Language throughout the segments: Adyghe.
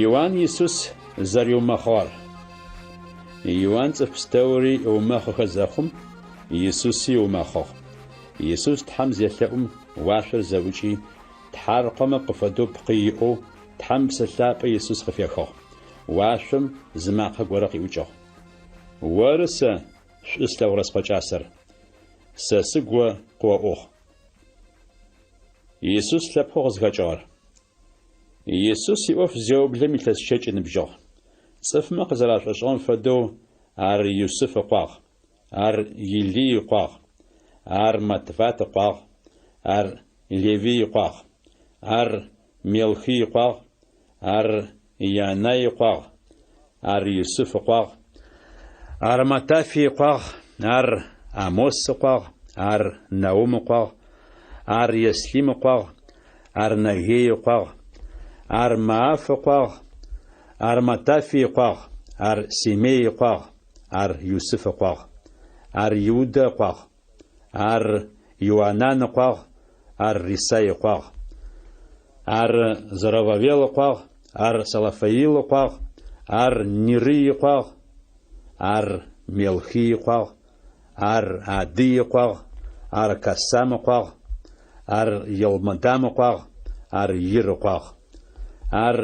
Иуан Исус зэриумэхъыгъэр. Иуан цӏыф пстэури ыумэхъыхэ зэхъум, Исуси ыумэхъыгъ. Исус Тхьэм зелъэӏум, уашъор зэӏукӏи, тхьаркъомэ къыфэдэу пкъы иӏэу, Тхьэм Псэ Лъапӏэ Исус къыфехыгъ. Уашъом зы макъэ горэ къиӏукӏыгъ. Оры сэ шӏу слъэгъурэ Скъо кӏасэр. Сэ сыгу о къыоӏугъ. Исус лъэпкъэу къызхэкӏыгъэр. Исус иӏоф зеублэм илъэс щэкӏ ыныбжьыгъ. Цӏыфмэ къызэрашӏошӏыгъэм фэдэу ар Юсыф ыкъуагъ, ар Илий ыкъуагъ, ар Матфат ыкъуагъ, ар Левий ыкъуагъ, ар Мелхий ыкъуагъ, ар Янай ыкъуагъ, ар Юсыф ыкъуагъ, ар Матафий ыкъуагъ, ар Амос ыкъуагъ, ар Наум ыкъуагъ, ар Еслим ыкъуагъ, ар Нагей ыкъуагъ, ар Мааф ыкъуагъ, ар Матафий ыкъуагъ, ар Семей ыкъуагъ, ар Юсыф ыкъуагъ, ар Иудэ ыкъуагъ, ар Иоанан ыкъуагъ, ар Рисай ыкъуагъ, ар Зоровавел ыкъуагъ, ар Салафаил ыкъуагъ, ар Нирый ыкъуагъ, ар Мелхий ыкъуагъ, ар Адый ыкъуагъ, ар Касам ыкъуагъ, ар Елмодам ыкъуагъ, ар Ир ыкъуагъ, ар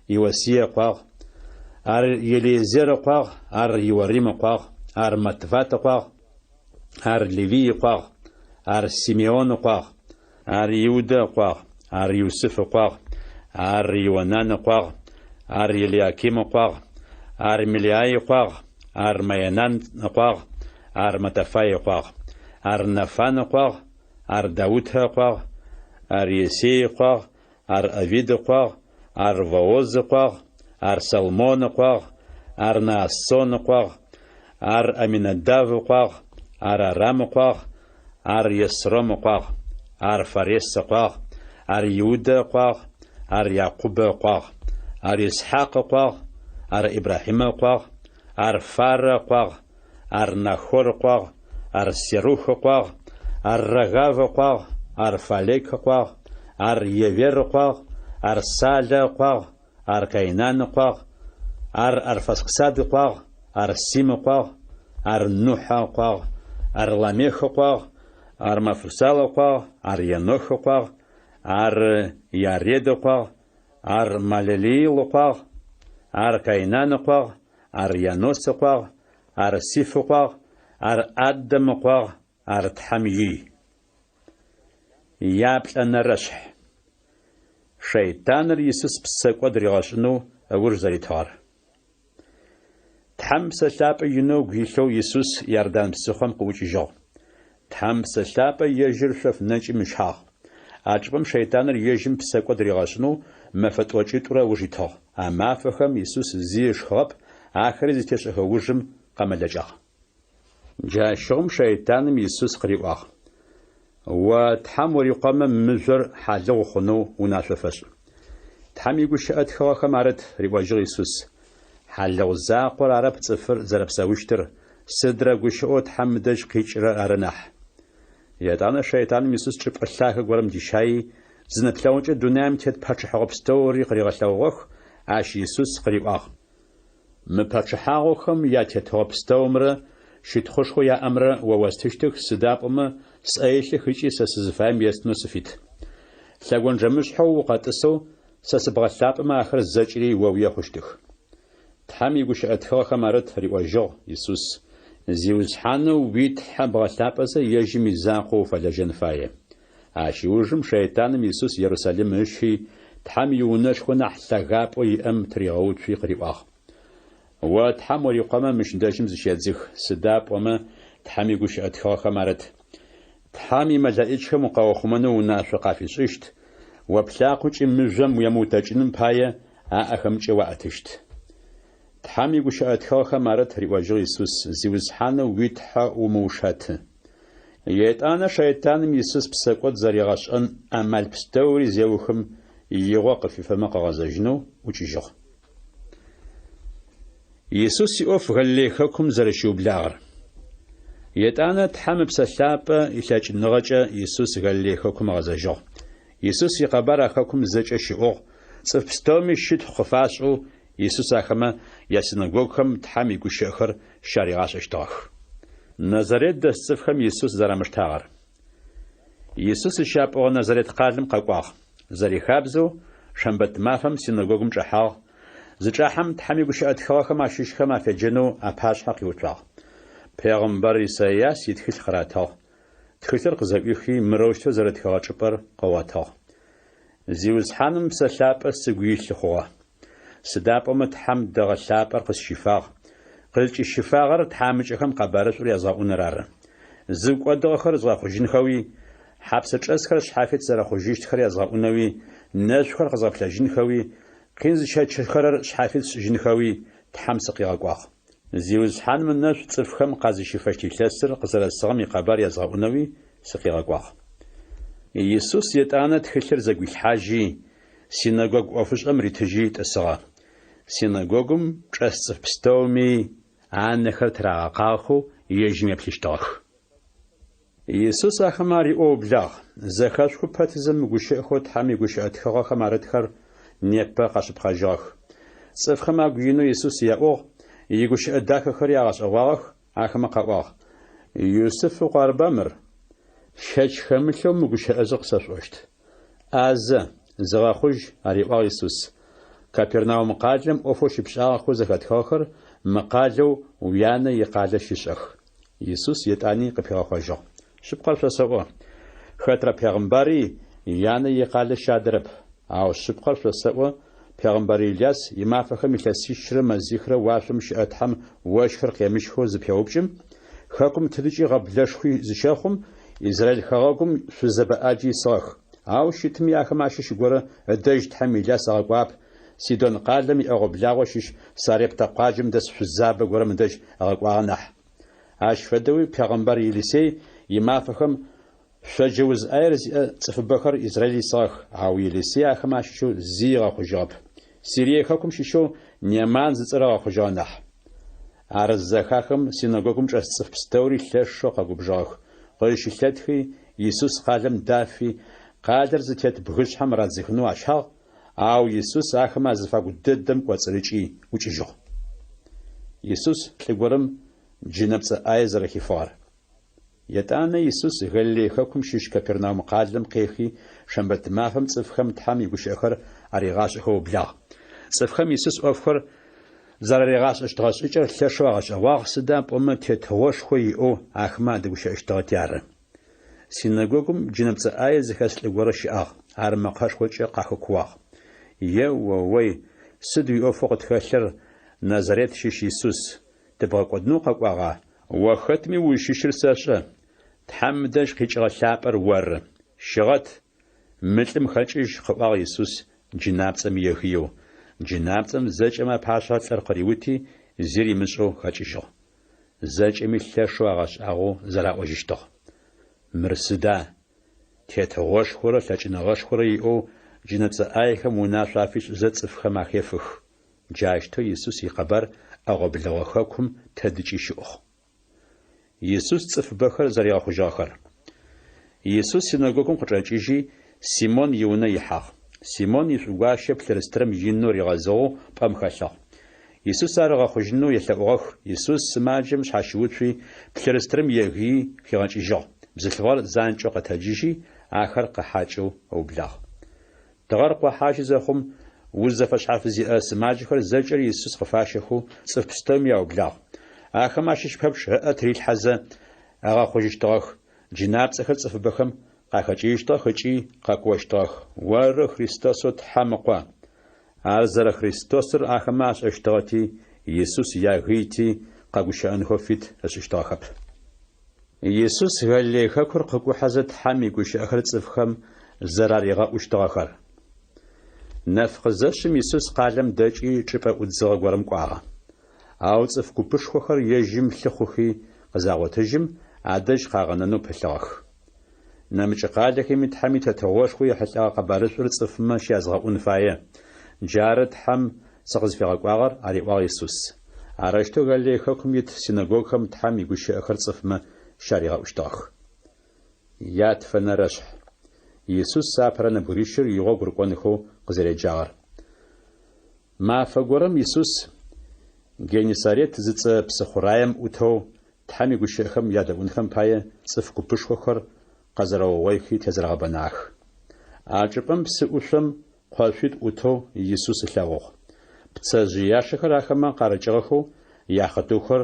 Иосие ыкъуагъ, ар Елиезер ыкъуагъ, ар Иорим ыкъуагъ, ар Матват ыкъуагъ, ар Левий ыкъуагъ, ар Симеон ыкъуагъ, ар Иудэ ыкъуагъ, ар Юсыф ыкъуагъ, ар Ионан ыкъуагъ, ар Елиаким ыкъуагъ, ар Мелеай ыкъуагъ, ар Маенан ыкъуагъ, ар Матафай ыкъуагъ, ар Нафан ыкъуагъ, ар Даутэ ыкъуагъ, ар Иессей ыкъуагъ, ар Овид ыкъуагъ, ар Вооз ыкъуагъ, ар Салмон ыкъуагъ, ар Наассон ыкъуагъ, ар Аминадав ыкъуагъ, ар Арам ыкъуагъ, ар Есром ыкъуагъ, ар Фарес ыкъуагъ, ар Иудэ ыкъуагъ, ар Якъубэ ыкъуагъ, ар Исхьакъ ыкъуагъ, ар Ибрахьимэ ыкъуагъ, ар Фарэ ыкъуагъ, ар Нахор ыкъуагъ, ар Серух ыкъуагъ, ар Рагав ыкъуагъ, ар Фалек ыкъуагъ, ар Евер ыкъуагъ, ар Салэ ыкъуагъ, ар Каинан ыкъуагъ, ар Арфасксад ыкъуагъ, ар Сим ыкъуагъ, ар Нухьэ ыкъуагъ, ар Ламех ыкъуагъ, ар Мафусал ыкъуагъ, ар Енох ыкъуагъ, ар Яред ыкъуагъ, ар Малелиил ыкъуагъ, ар Каинан ыкъуагъ, ар Енос ыкъуагъ, ар Сиф ыкъуагъ, ар Адэм ыкъуагъ, ар Тхьэм ий. Яплӏэнэрэшъхь. Шэйтаныр Исус псэкӏод ригъэшӏынэу ыуж зэритыгъэр. Тхьэм Псэ Лъапӏэ инэу ыгу илъэу Исус Иордан псыхъом къыӏукӏыжьыгъ. Тхьэм Псэ Лъапӏэ ежьыр шъоф нэкӏым ыщагъ. А чӏыпӏэм шэйтаныр ежьым псэкӏод ригъэшӏынэу мэфэ тӏокӏитӏурэ ыуж итыгъ. А мафэхэм Исус зи ышхыгъэп, ахэри зытешӏэхэ ужым къэмэлэкӏагъ. Джащыгъум шэйтаным Исус къыриӏуагъ, О Тхьэм урикъомэ, мыжъор хьалыгъу хъунэу унашъо фэшӏ. Тхьэм игущыӏэ тхыгъэхэм арыт, риӏожьыгъ Исус, Хьалыгъу закъор арэп цӏыфыр зэрэпсэущтыр, сыдрэ гущыӏэу Тхьэм ыдэжь къикӏырэр ары нахь. Етӏанэ шэйтаным Исус чӏыпӏэ лъагэ горэм дищаий, зы нэплъэгъукӏэ дунаим тет пачъыхьэгъо пстэури къыригъэлъэгъугъэх, ащ Исус къыриӏуагъ, Мы пачъыхьагъохэм ятетыгъо пстэумрэ щытхъушхоу яӏэмрэ о остыщтых, сыда пӏомэ сӏэ илъых ыкӏи сэ сызыфаем естынэу сыфит. Лъэгонджэмышъхьэу укъэтӏысэу сэ сыбгъэлъапӏэмэ ахэр зэкӏэри оуе хъущтых. Тхьэм игущыӏэ тхыгъэхэм арыт, риӏожьыгъ Исус, Зиусхьанэу уи Тхьэ бгъэлъапӏэзэ ежьым изакъоу уфэлэжьэн фае. Ащ ыужым шэйтаным Исус Ерусалим ыщи, Тхьэм иунэшхо нахь лъэгапӏэу иӏэм тыригъэуцуи къыриӏуагъ. О Тхьэм урикъомэ, мыщ дэжьым зыщедзых, сыда пӏомэ Тхьэм игущыӏэ тхыгъэхэм арыт, Тхьэм имэлэӏичхэм укъаухъумэнэу унашъо къафишӏыщт, о плъакъокӏи мыжъом уемыутэкӏыным пае аӏэхэмкӏэ уаӏэтыщт. Тхьэм игущыӏэ тхыгъэхэм арыт, риӏожьыгъ Исус, Зиусхьанэу уи Тхьэ умыушэты. Етӏанэ шэйтаным Исус псэкӏод зэригъэшӏэн амал пстэури зеухым, игъо къыфифэмэ къыгъэзэжьынэу ӏукӏыжьыгъ. Исус иӏоф Галилей хэкум зэрэщиублагъэр. Етӏанэ Тхьэм Ыпсэ Лъапӏэ илъэкӏыныгъэкӏэ Исус Галилей хэкум ыгъэзэжьыгъ. Исус икъэбар а хэкум зэкӏэ щыӏугъ, цӏыф пстэуми щытхъу къыфашӏэу Исус ахэмэ ясинэгогухэм Тхьэм игущыӏэхэр щаригъашӏэщтыгъэх. Назарет дэс цӏыфхэм Исус зэрамыштагъэр. Исус зыщапӏугъэ Назарет къалэм къэкӏуагъ. Зэрихабзэу, шэмбэт мафэм синэгогум чӏэхьагъ. Зычӏахьэм, Тхьэм игущыӏэ тхыгъэхэм ащыщхэм афеджэнэу апашъхьэ къиуцуагъ. Пегъымбар Исайас итхылъ къыратыгъ. Тхылъыр къызэӏуихи, мырэущтэу зэрытхэгъэ чӏыпӏэр къыгъотыгъ. Зиусхьаным Ыпсэ Лъапӏэ сыгу илъы хъугъэ. Сыда пӏомэ Тхьэм дэгъэ лъапӏэр къысщифагъ, къызкӏысщифагъэр тхьамыкӏэхэм къэбарышӏур язгъэӏуныр ары. Зыгу кӏодыгъэхэр згъэхъужьынхэуи, хьапсэчӏэсхэр шъхьафит зэрэхъужьыщтхэр язгъэӏунэуи, нэшъухэр къэзгъэплъэжьынхэуи, къин зыщэчыхэрэр шъхьафит сшӏыжьынхэуи Тхьэм сыкъигъэкӏуагъ. Зиусхьаным ынэшӏу цӏыфхэм къазыщифэщт илъэсыр къызэрэсыгъэм икъэбар язгъэӏунэуи сыкъигъэкӏуагъ. Исус етӏанэ тхылъыр зэгуилъхьажьи, синэгогу ӏофышӏэм ритыжьи тӏысыгъэ. Синэгогум чӏэс цӏыф пстэуми анэхэр тырагъэкъагъэхэу ежьым еплъыщтыгъэх. Исус ахэмэ ариӏоу ыублагъ, Зэхэшъухы пэтызэ мы гущыӏэхэу Тхьэм игущыӏэ тхыгъэхэм арытхэр непэ къэшъыпкъэжьыгъэх. Цӏыфхэм агу инэу Исус яӏугъ, игущыӏэ дахэхэри агъэшӏэгъуагъэх, ахэмэ къаӏуагъ, Юсыф ыкъу арыба мыр? Щэч хэмылъэу мы гущыӏэжъыр къысэшъуӏощт. ӏазэ, зыгъэхъужь, ариӏуагъ Исус. Капернаум къалэм ӏофэу щыпшӏагъэхэу зэхэтхыгъэхэр мы къалэу уянэ икъалэ щышӏэх. Исус етӏани къыпигъэхъожьыгъ. Шъыпкъэр шъосэӏо, хэтрэ пегъымбари янэ икъалэ щадэрэп. Ау шъыпкъэр шъосэӏо, пегъымбар Иляс имафэхэм илъэсищрэ мэзихрэ уашъом щыӏэ Тхьэм ощхыр къемыщхэу зыпеупкӏым, хэкум тыдыкӏи гъэблэшхуи зыщэхъум, Израиль хэгъэгум шъузэбэ ӏаджи исыгъэх. Ау щытми ахэм ащыщ горэ ыдэжь Тхьэм Иляс ыгъэкӏуагъэп, Сидон къалэм иӏэгъо-благъо щыщ Сарептэ къуаджэм дэс шъузабэ горэм ыдэжь ыгъэкӏуагъэ нахь. Ащ фэдэуи пегъэмбар Елисей имафэхэм шъоджэ уз ӏаер зиӏэ цӏыфыбэхэр Израиль исыгъэх, ау Елисей ахэмэ ащыщэу зи ыгъэхъужьыгъэп. Сирие хэкум щыщэу Неман зыцӏэр ыгъэхъужьыгъэ нахь. Ар зызэхахым, синэгогум чӏэс цӏыф пстэури лъэшэу къэгубжыгъэх, къызщылъэтхи, Исус къалэм дафи, къалэр зытет бгышъхьэм радзыхынэу ащагъ, Ау Исус ахэмэ азыфагу дэдэм кӏоцӏырыкӏи ӏукӏыжьыгъ. Исус лӏы горэм джынэпцӏэ ӏае зэрэхифыгъэр. Етӏанэ Исус Галилей хэкум щыщ Капернаум къалэм къехи, шэмбэт мафэм цӏыфхэм Тхьэм игущыӏэхэр аригъашӏэхэу ыублагъ. Цӏыфхэм Исус ӏофхэр зэраригъашӏэщтыгъэ шӏыкӏэр лъэшэу агъэшӏэгъуагъ, сыда пӏомэ тетыгъошхо иӏэу ахэмэ адэгущыӏэщтыгъэти ары. Синэгогум джынэпцӏэ ӏае зыхэс лӏы горэ щыӏагъ, ар мэкъэшхокӏэ къахэкууагъ. Е-о-ой, сыд уиӏофэу къытхэлъыр, Назарет щыщ Исус, тыбгъэкӏодынэу укъэкӏуагъа? О хэтми узщыщыр сэшӏэ, Тхьэм ыдэжь къикӏыгъэ Лъапӏэр оры. Щыгъэт, мы лӏым хэкӏыжь, къыӏуагъ Исус джынапцӏэм егыеу. Джынапцӏэм зэкӏэмэ апашъхьэ лӏыр къыриути, зи римышӏэу хэкӏыжьыгъ. Зэкӏэми лъэшэу агъэшӏагъоу зэраӏожьыщтыгъ. Мыр сыда? Тетыгъошхорэ лъэкӏыныгъэшхорэ иӏэу джынэпцӏэ ӏаехэм унашъо афишӏызэ цӏыфхэм ахефых. Джащтэу Исус икъэбар ӏэгъо-блэгъо хэкум тэдыкӏи щыӏугъ. Исус цӏыфыбэхэр зэригъэхъужьыгъэхэр. Исус синэгогум къычӏэкӏыжьи, Симон иунэ ихьагъ. Симон ишӏугуащэ плъырыстырэм инэу ригъэзыгъэу пӏэм хэлъыгъ. Исус ар ыгъэхъужьынэу елъэӏугъэх. Исус сымаджэм шъхьащыуцуи, плъырыстырым егыий хигъэкӏыжьыгъ. Бзылъфыгъэр занкӏэу къэтэджыжьи, ахэр къыхьакӏэу ыублагъ. Тыгъэр къохьажьы зэхъум, уз зэфэшъхьаф зиӏэ сымаджэхэр зэкӏэри Исус къыфащэхэу цӏыф пстэуми аублагъ. Ахэм ащыщ пэпчъ ыӏэ тырилъхьэзэ, ыгъэхъужьыщтыгъэх, джынапцӏэхэр цӏыфыбэхэм къахэкӏыжьыщтыгъэх ыкӏи къэкуощтыгъэх: Оры Христосэу Тхьэм Ыкъо! Ар зэрэ Христосыр ахэмэ ашӏэщтыгъэти, Исус ягыйти, къэгущыӏэнхэу фит ышӏыщтыгъэхэп. Исус Галилей хэкур къыкӏухьэзэ Тхьэм игущыӏэхэр цӏыфхэм зэраригъэӏущтыгъэхэр. Нэф къызэшъым Исус къалэм дэкӏи чӏыпӏэ ӏудзыгъэ горэм кӏуагъэ. Ау цӏыф купышхохэр ежьым лъыхъухи къызагъотыжьым, адэжь къагъэнэнэу пылъыгъэх. Нэмыкӏ къалэхэми Тхьэм и Тетыгъошхо ехьылӏэгъэ къэбарышӏур цӏыфмэ щязгъэӏун фае. Джары Тхьэм сыкъызфигъэкӏуагъэр, ариӏуагъ Исус. Арэущтэу Галилей хэкум ит синэгогхэм Тхьэм игущыӏэхэр цӏыфмэ щаригъэӏущтыгъэх. Ятфэнэрэшъхь. Исус апэрэ нэбгырищыр игъогу рыкӏонхэу къызэреджагъэр. Мафэ горэм Исус Геннисарет зыцӏэ псыхъураем ӏутэу Тхьэм игущыӏэхэм ядэӏунхэм пае цӏыф купышхохэр къэзэрэугъойхи тезэрэгъэбэнагъэх. А чӏыпӏэм псы ӏушъом къошъуитӏу ӏутэу Исус ылъэгъугъ. Пцэжъыяшэхэр ахэмэ къарыкӏыгъэхэу яхъытыухэр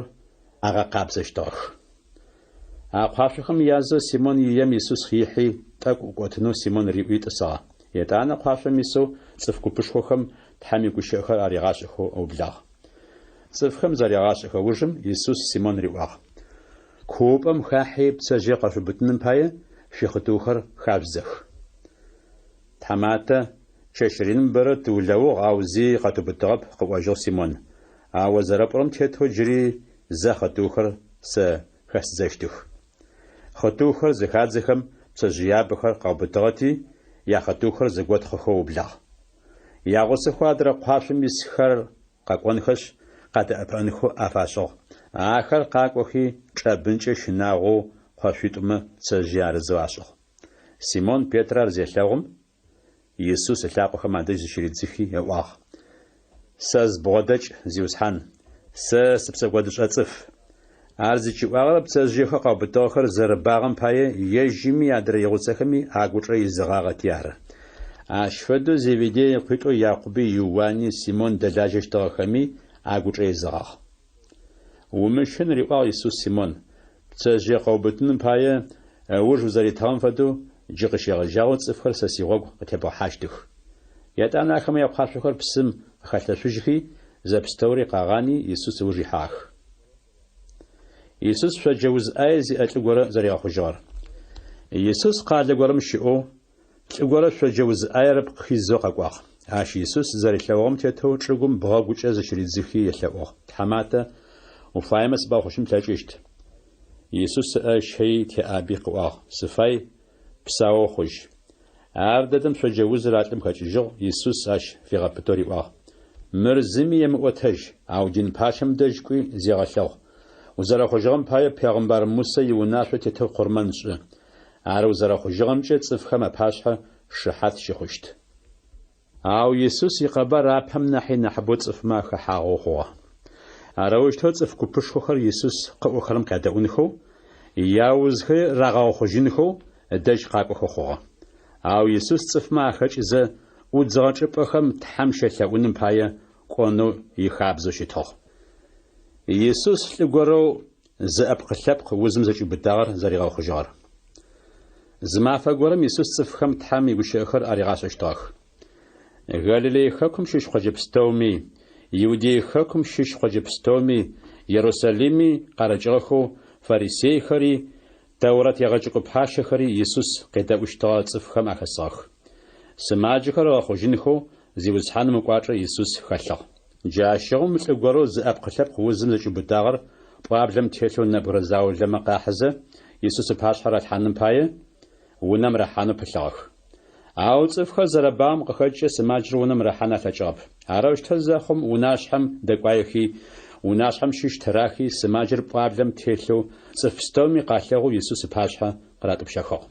агъэкъабзэщтыгъэх. А къуашъохэм язэу Симон ием Исус ихьи, тӏэкӏу ӏукӏотынэу Симон риӏуи тӏысыгъэ. Етӏанэ къуашъом исэу цӏыф купышхохэм Тхьэм игущыӏэхэр аригъашӏэхэу ыублагъ. Цӏыфхэм зарегъашӏэхэ ужым Исус Симон риӏуагъ, Куупӏэм хахьи пцэжъые къэшъуубытыным пае шъуихъытыухэр хажъудзэх. Тхьаматэ, чэщ реным бэрэ тыулэугъ, ау зи къэтыубытыгъэп, къыӏожьыгъ Симон. Ау о зэрэпӏорэм тетэу джыри зэ хъытыухэр сэ хэсыдзэщтых. Хъытыухэр зыхадзэхэм пцэжъыябэхэр къаубытыгъэти, яхъытыухэр зэготхъыхэу ыублагъ. Ягъусэхэу адрэ къуашъом исхэр къэкӏонхэшъ, къадэӏэпыӏэнхэу афашӏыгъ. Ахэр къакӏохи, чӏэбынкӏэ щынагъоу къошъуитӏумэ пцэжъые арызэу ашӏыгъ. Симон Петрэ ар зелъэгъум, Исус ылъакъохэм адэжь зыщыридзыхи ыӏуагъ, Сэ збгъодэкӏ, Зиусхьан, сэ сыпсэкӏодышӏэ цӏыф. Ар зыкӏиӏуагъэр пцэжъыехэу къаубытыгъэхэр зэрэбагъэм пае ежьыми адрэ игъусэхэми агучӏэ изыгъагъэти ары. Ащ фэдэу Зеведей ыкъуитӏоу Якъуби Иуани Симон дэлажьэщтыгъэхэми агучӏэ изыгъагъ. Умыщын, риӏуагъ Исус Симон, пцэжъые къэубытыным пае ыуж узэритыгъэм фэдэу джы къыщегъэжьагъэу цӏыфхэр сэ сигъогу къытебгъэхьащтых. Етӏанэ ахэмэ якъуашъохэр псым къыхалъэшъужьхи, зэпстэури къагъани, Исус ыуж ихьагъэх. Исус шъоджэ уз ӏае зиӏэ лӏы горэ зэригъэхъужьыгъэр. Исус къалэ горэм щыӏэу, лӏы горэ шъоджэ уз ӏаер ыпкъ хизэу къэкӏуагъ. Ащ Исус зэрилъэгъугъэм тетэу чӏыгум бгъэгукӏэ зыщыридзыхи елъэӏугъ, Тхьаматэ, уфаемэ сыбгъэхъужьын плъэкӏыщт. Исус ыӏэ ыщэий теӏаби къыӏуагъ, Сыфай, псаоу хъужь. Ар дэдэм шъоджэ узыр а лӏым хэкӏыжьыгъ, Исус ащ фигъэпытэу риӏуагъ, Мыр зыми емыӏотэжь, ау дин пащэм дэжь кӏуи зегъэлъэгъу. Узэрэхъужьыгъэм пае пегъымбар Мусэ иунашъо тетэу къурмэн шӏы. Ар узэрэхъужьыгъэмкӏэ цӏыфхэм апашъхьэ шыхьат щыхъущт. Ау Исус икъэбар апэм нахьи нахьыбэу цӏыфмэ ахэхьагъэу хъугъэ. Арэущтэу цӏыф купышхохэр Исус къыӏохэрэм къядэӏунхэу, яузхэри рагъэгъэхъужьынхэу ыдэжь къакӏохэу хъугъэ. Ау Исус цӏыфмэ ахэкӏызэ, ӏудзыгъэ чӏыпӏэхэм Тхьэм щелъэӏуным пае кӏонэу ихабзэу щытыгъ. Исус лӏы горэу зыӏэпкъ-лъэпкъ узым зэкӏиубытагъэр зэригъэхъужьыгъэр. Зы мафэ горэм Исус цӏыфхэм Тхьэм игущыӏэхэр аригъашӏэщтыгъэх. Галилей хэкум щыщ къоджэ пстэуми, Иудей хэкум щыщ къоджэ пстэуми, Ерусалими къарыкӏыгъэхэу фарисейхэри, Тэурэт егъэджэкӏо пащэхэри Исус къедэӏущтыгъэ цӏыфхэм ахэсыгъэх. Сымаджэхэр ыгъэхъужьынхэу Зиусхьаным ыкӏуачӏэ Исус хэлъыгъ. Джащыгъум лӏы горэу зыӏэпкъ-лъэпкъ узым зэкӏиубытагъэр пӏуаблэм телъэу нэбгырэ заулэмэ къахьызэ, Исус ыпашъхьэ ралъхьаным пае, унэм рахьанэу пылъыгъэх. Ау цӏыфхэр зэрэбагъэм къыхэкӏкӏэ сымаджэр унэм рахьан алъэкӏыгъэп. Арэущтэу зэхъум, унашъхьэм дэкӏуаехи, унашъхьэм щыщ тырахи, сымаджэр пӏуаблэм телъэу цӏыф пстэуми къалъэгъоу Исус ыпашъхьэ къыратӏупщэхыгъ.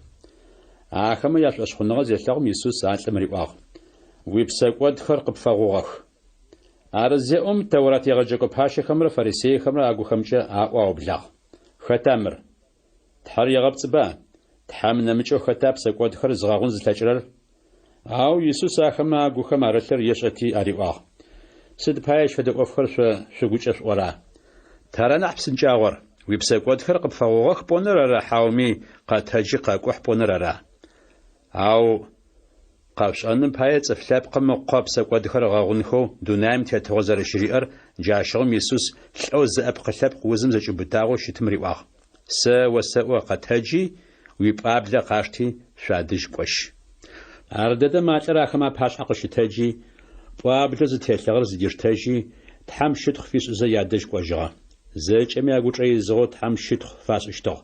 Ахэмэ яшӏошъхъуныгъэ зелъэгъум, Исус а лӏым риӏуагъ, Уипсэкӏодхэр къыпфэгъугъэх. Ар зеӏом, Тэурат егъэджэкӏо пащэхэмрэ фарисейхэмрэ агухэмкӏэ аӏоу аублагъ, Хэта мыр? Тхьэр егъэпцӏыба? Тхьэм нэмыкӏэу хэта псэкӏодхэр зыгъэгъун зылъэкӏырэр? Ау Исус ахэмэ агухэм арылъыр ешӏэти ариӏуагъ, Сыд пае ащ фэдэ ӏофхэр шъо шъугукӏэ шъуӏора? Тара нахь псынкӏагъор, уипсэкӏодхэр къыпфэгъугъэх пӏоныр ара хьауми къэтэджи къэкӏухь пӏоныр ара? Ау къэшъушӏэным пае Цӏыф Лъэпкъым Ыкъо псэкӏодхэр ыгъэгъунхэу дунаим тетыгъо зэрэщыриӏэр джащыгъум Исус лӏэу зыӏэпкъ-лъэпкъ узым зэкӏиубытагъэу щытым риӏуагъ, Сэ осэӏо, къэтэджи, уипӏуаблэ къашти, шъуадэжь кӏожь. Ардэдэм а лӏыр ахэмэ апашъхьэ къыщытэджи, пӏуаблэу зытелъыгъэр зыдиштэжьи, Тхьэм щытхъу фишӏызэ ядэжь кӏожьыгъэ. Зэкӏэми агучӏэ изыгъэу Тхьэм щытхъу фашӏыщтыгъ,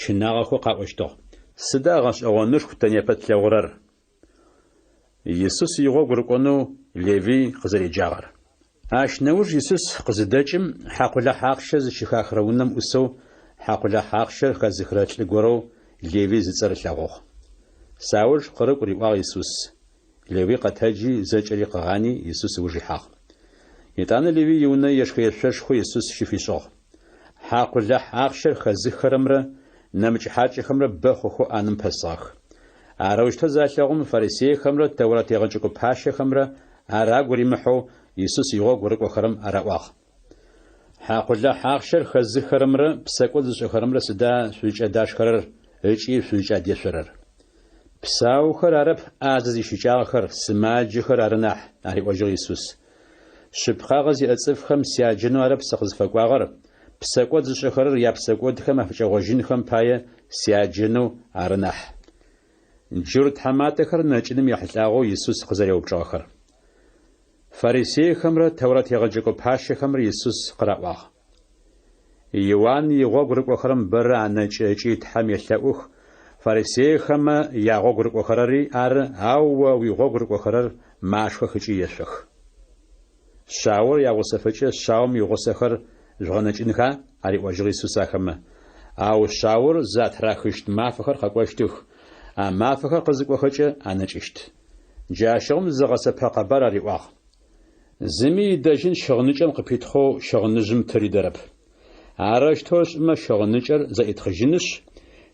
щынагъэхэу къаӏощтыгъ. Сыда гъэшӏэгъонышху тэ непэ тлъэгъурэр? Исус игъогу рыкӏонэу Левый къызэреджагъэр. Ащ нэуж Исус къызыдэкӏым, хьакъулахь ахъщэ зыщыхахырэ унэм ӏусэу, хьакъулахь ахъщэр хэзыхырэ лӏы горэу Левый зыцӏэр ылъэгъугъ. Сауж къырыкӏу риӏуагъ Исус. Левый къэтэджи, зэкӏэри къыгъани, Исус ыуж ихьагъ. Етӏанэ Левый иунэ ешхэ-ешъошхо Исус щыфишӏыгъ. Хьакъулахь ахъщэр хэзыххэрэмрэ нэмыкӏ хьакӏэхэмрэ бэ хъухэу ӏанэм пэсыгъэх. Арэущтэу залъэгъум, фарисейхэмрэ Тэурат егъэджэкӏо пащэхэмрэ ар агу римыхьэу Исус игъогу рыкӏохэрэм араӏуагъ. Хьакъулахь ахъщэр хэзыххэрэмрэ псэкӏод зышӏэхэрэмрэ сыда шъузкӏадашхэрэр ыкӏи шъузкӏадешъорэр? Псаухэр арэп ӏазэ зищыкӏагъэхэр, сымаджэхэр ары нахь, ариӏожьыгъ Исус. Шъыпкъагъэ зиӏэ цӏыфхэм сяджэнэу арэп сыкъызфэкӏуагъэр, псэкӏод зышӏэхэрэр япсэкӏодхэм афыкӏэгъожьынхэм пае сяджэнэу ары нахь. Джурт тхьаматэхэр нэкӏыным ехьылӏагъэу Исус къызэреупчӏыгъэхэр. Фарисейхэмрэ Тэурат егъэджэкӏо пащэхэмрэ Исус къыраӏуагъ. Иуан игъогу рыкӏохэрэм бэрэ анэкӏы ыкӏи Тхьэм елъэӏух, фарисейхэмэ ягъогу рыкӏохэрэри ары, ау о уигъогу рыкӏохэрэр машхэх ыкӏи ешъох. Шъаор ягъусэфэкӏэ шъаом игъусэхэр жъугъэнэкӏынха? ариӏожьыгъ Исус ахэмэ. Ау шъаор затырахыщт мафэхэр къэкӏощтых, а мафэхэр къызыкӏохэкӏэ анэкӏыщт. Джащыгъум зы гъэсэпэ къэбар ариӏуагъ. Зыми идэжьын щыгъыныкӏэм къыпитхъэу щыгъыныжъым тыридэрэп. Арэущтэу ышӏымэ щыгъыныкӏэр зэӏитхъыжьынышъ,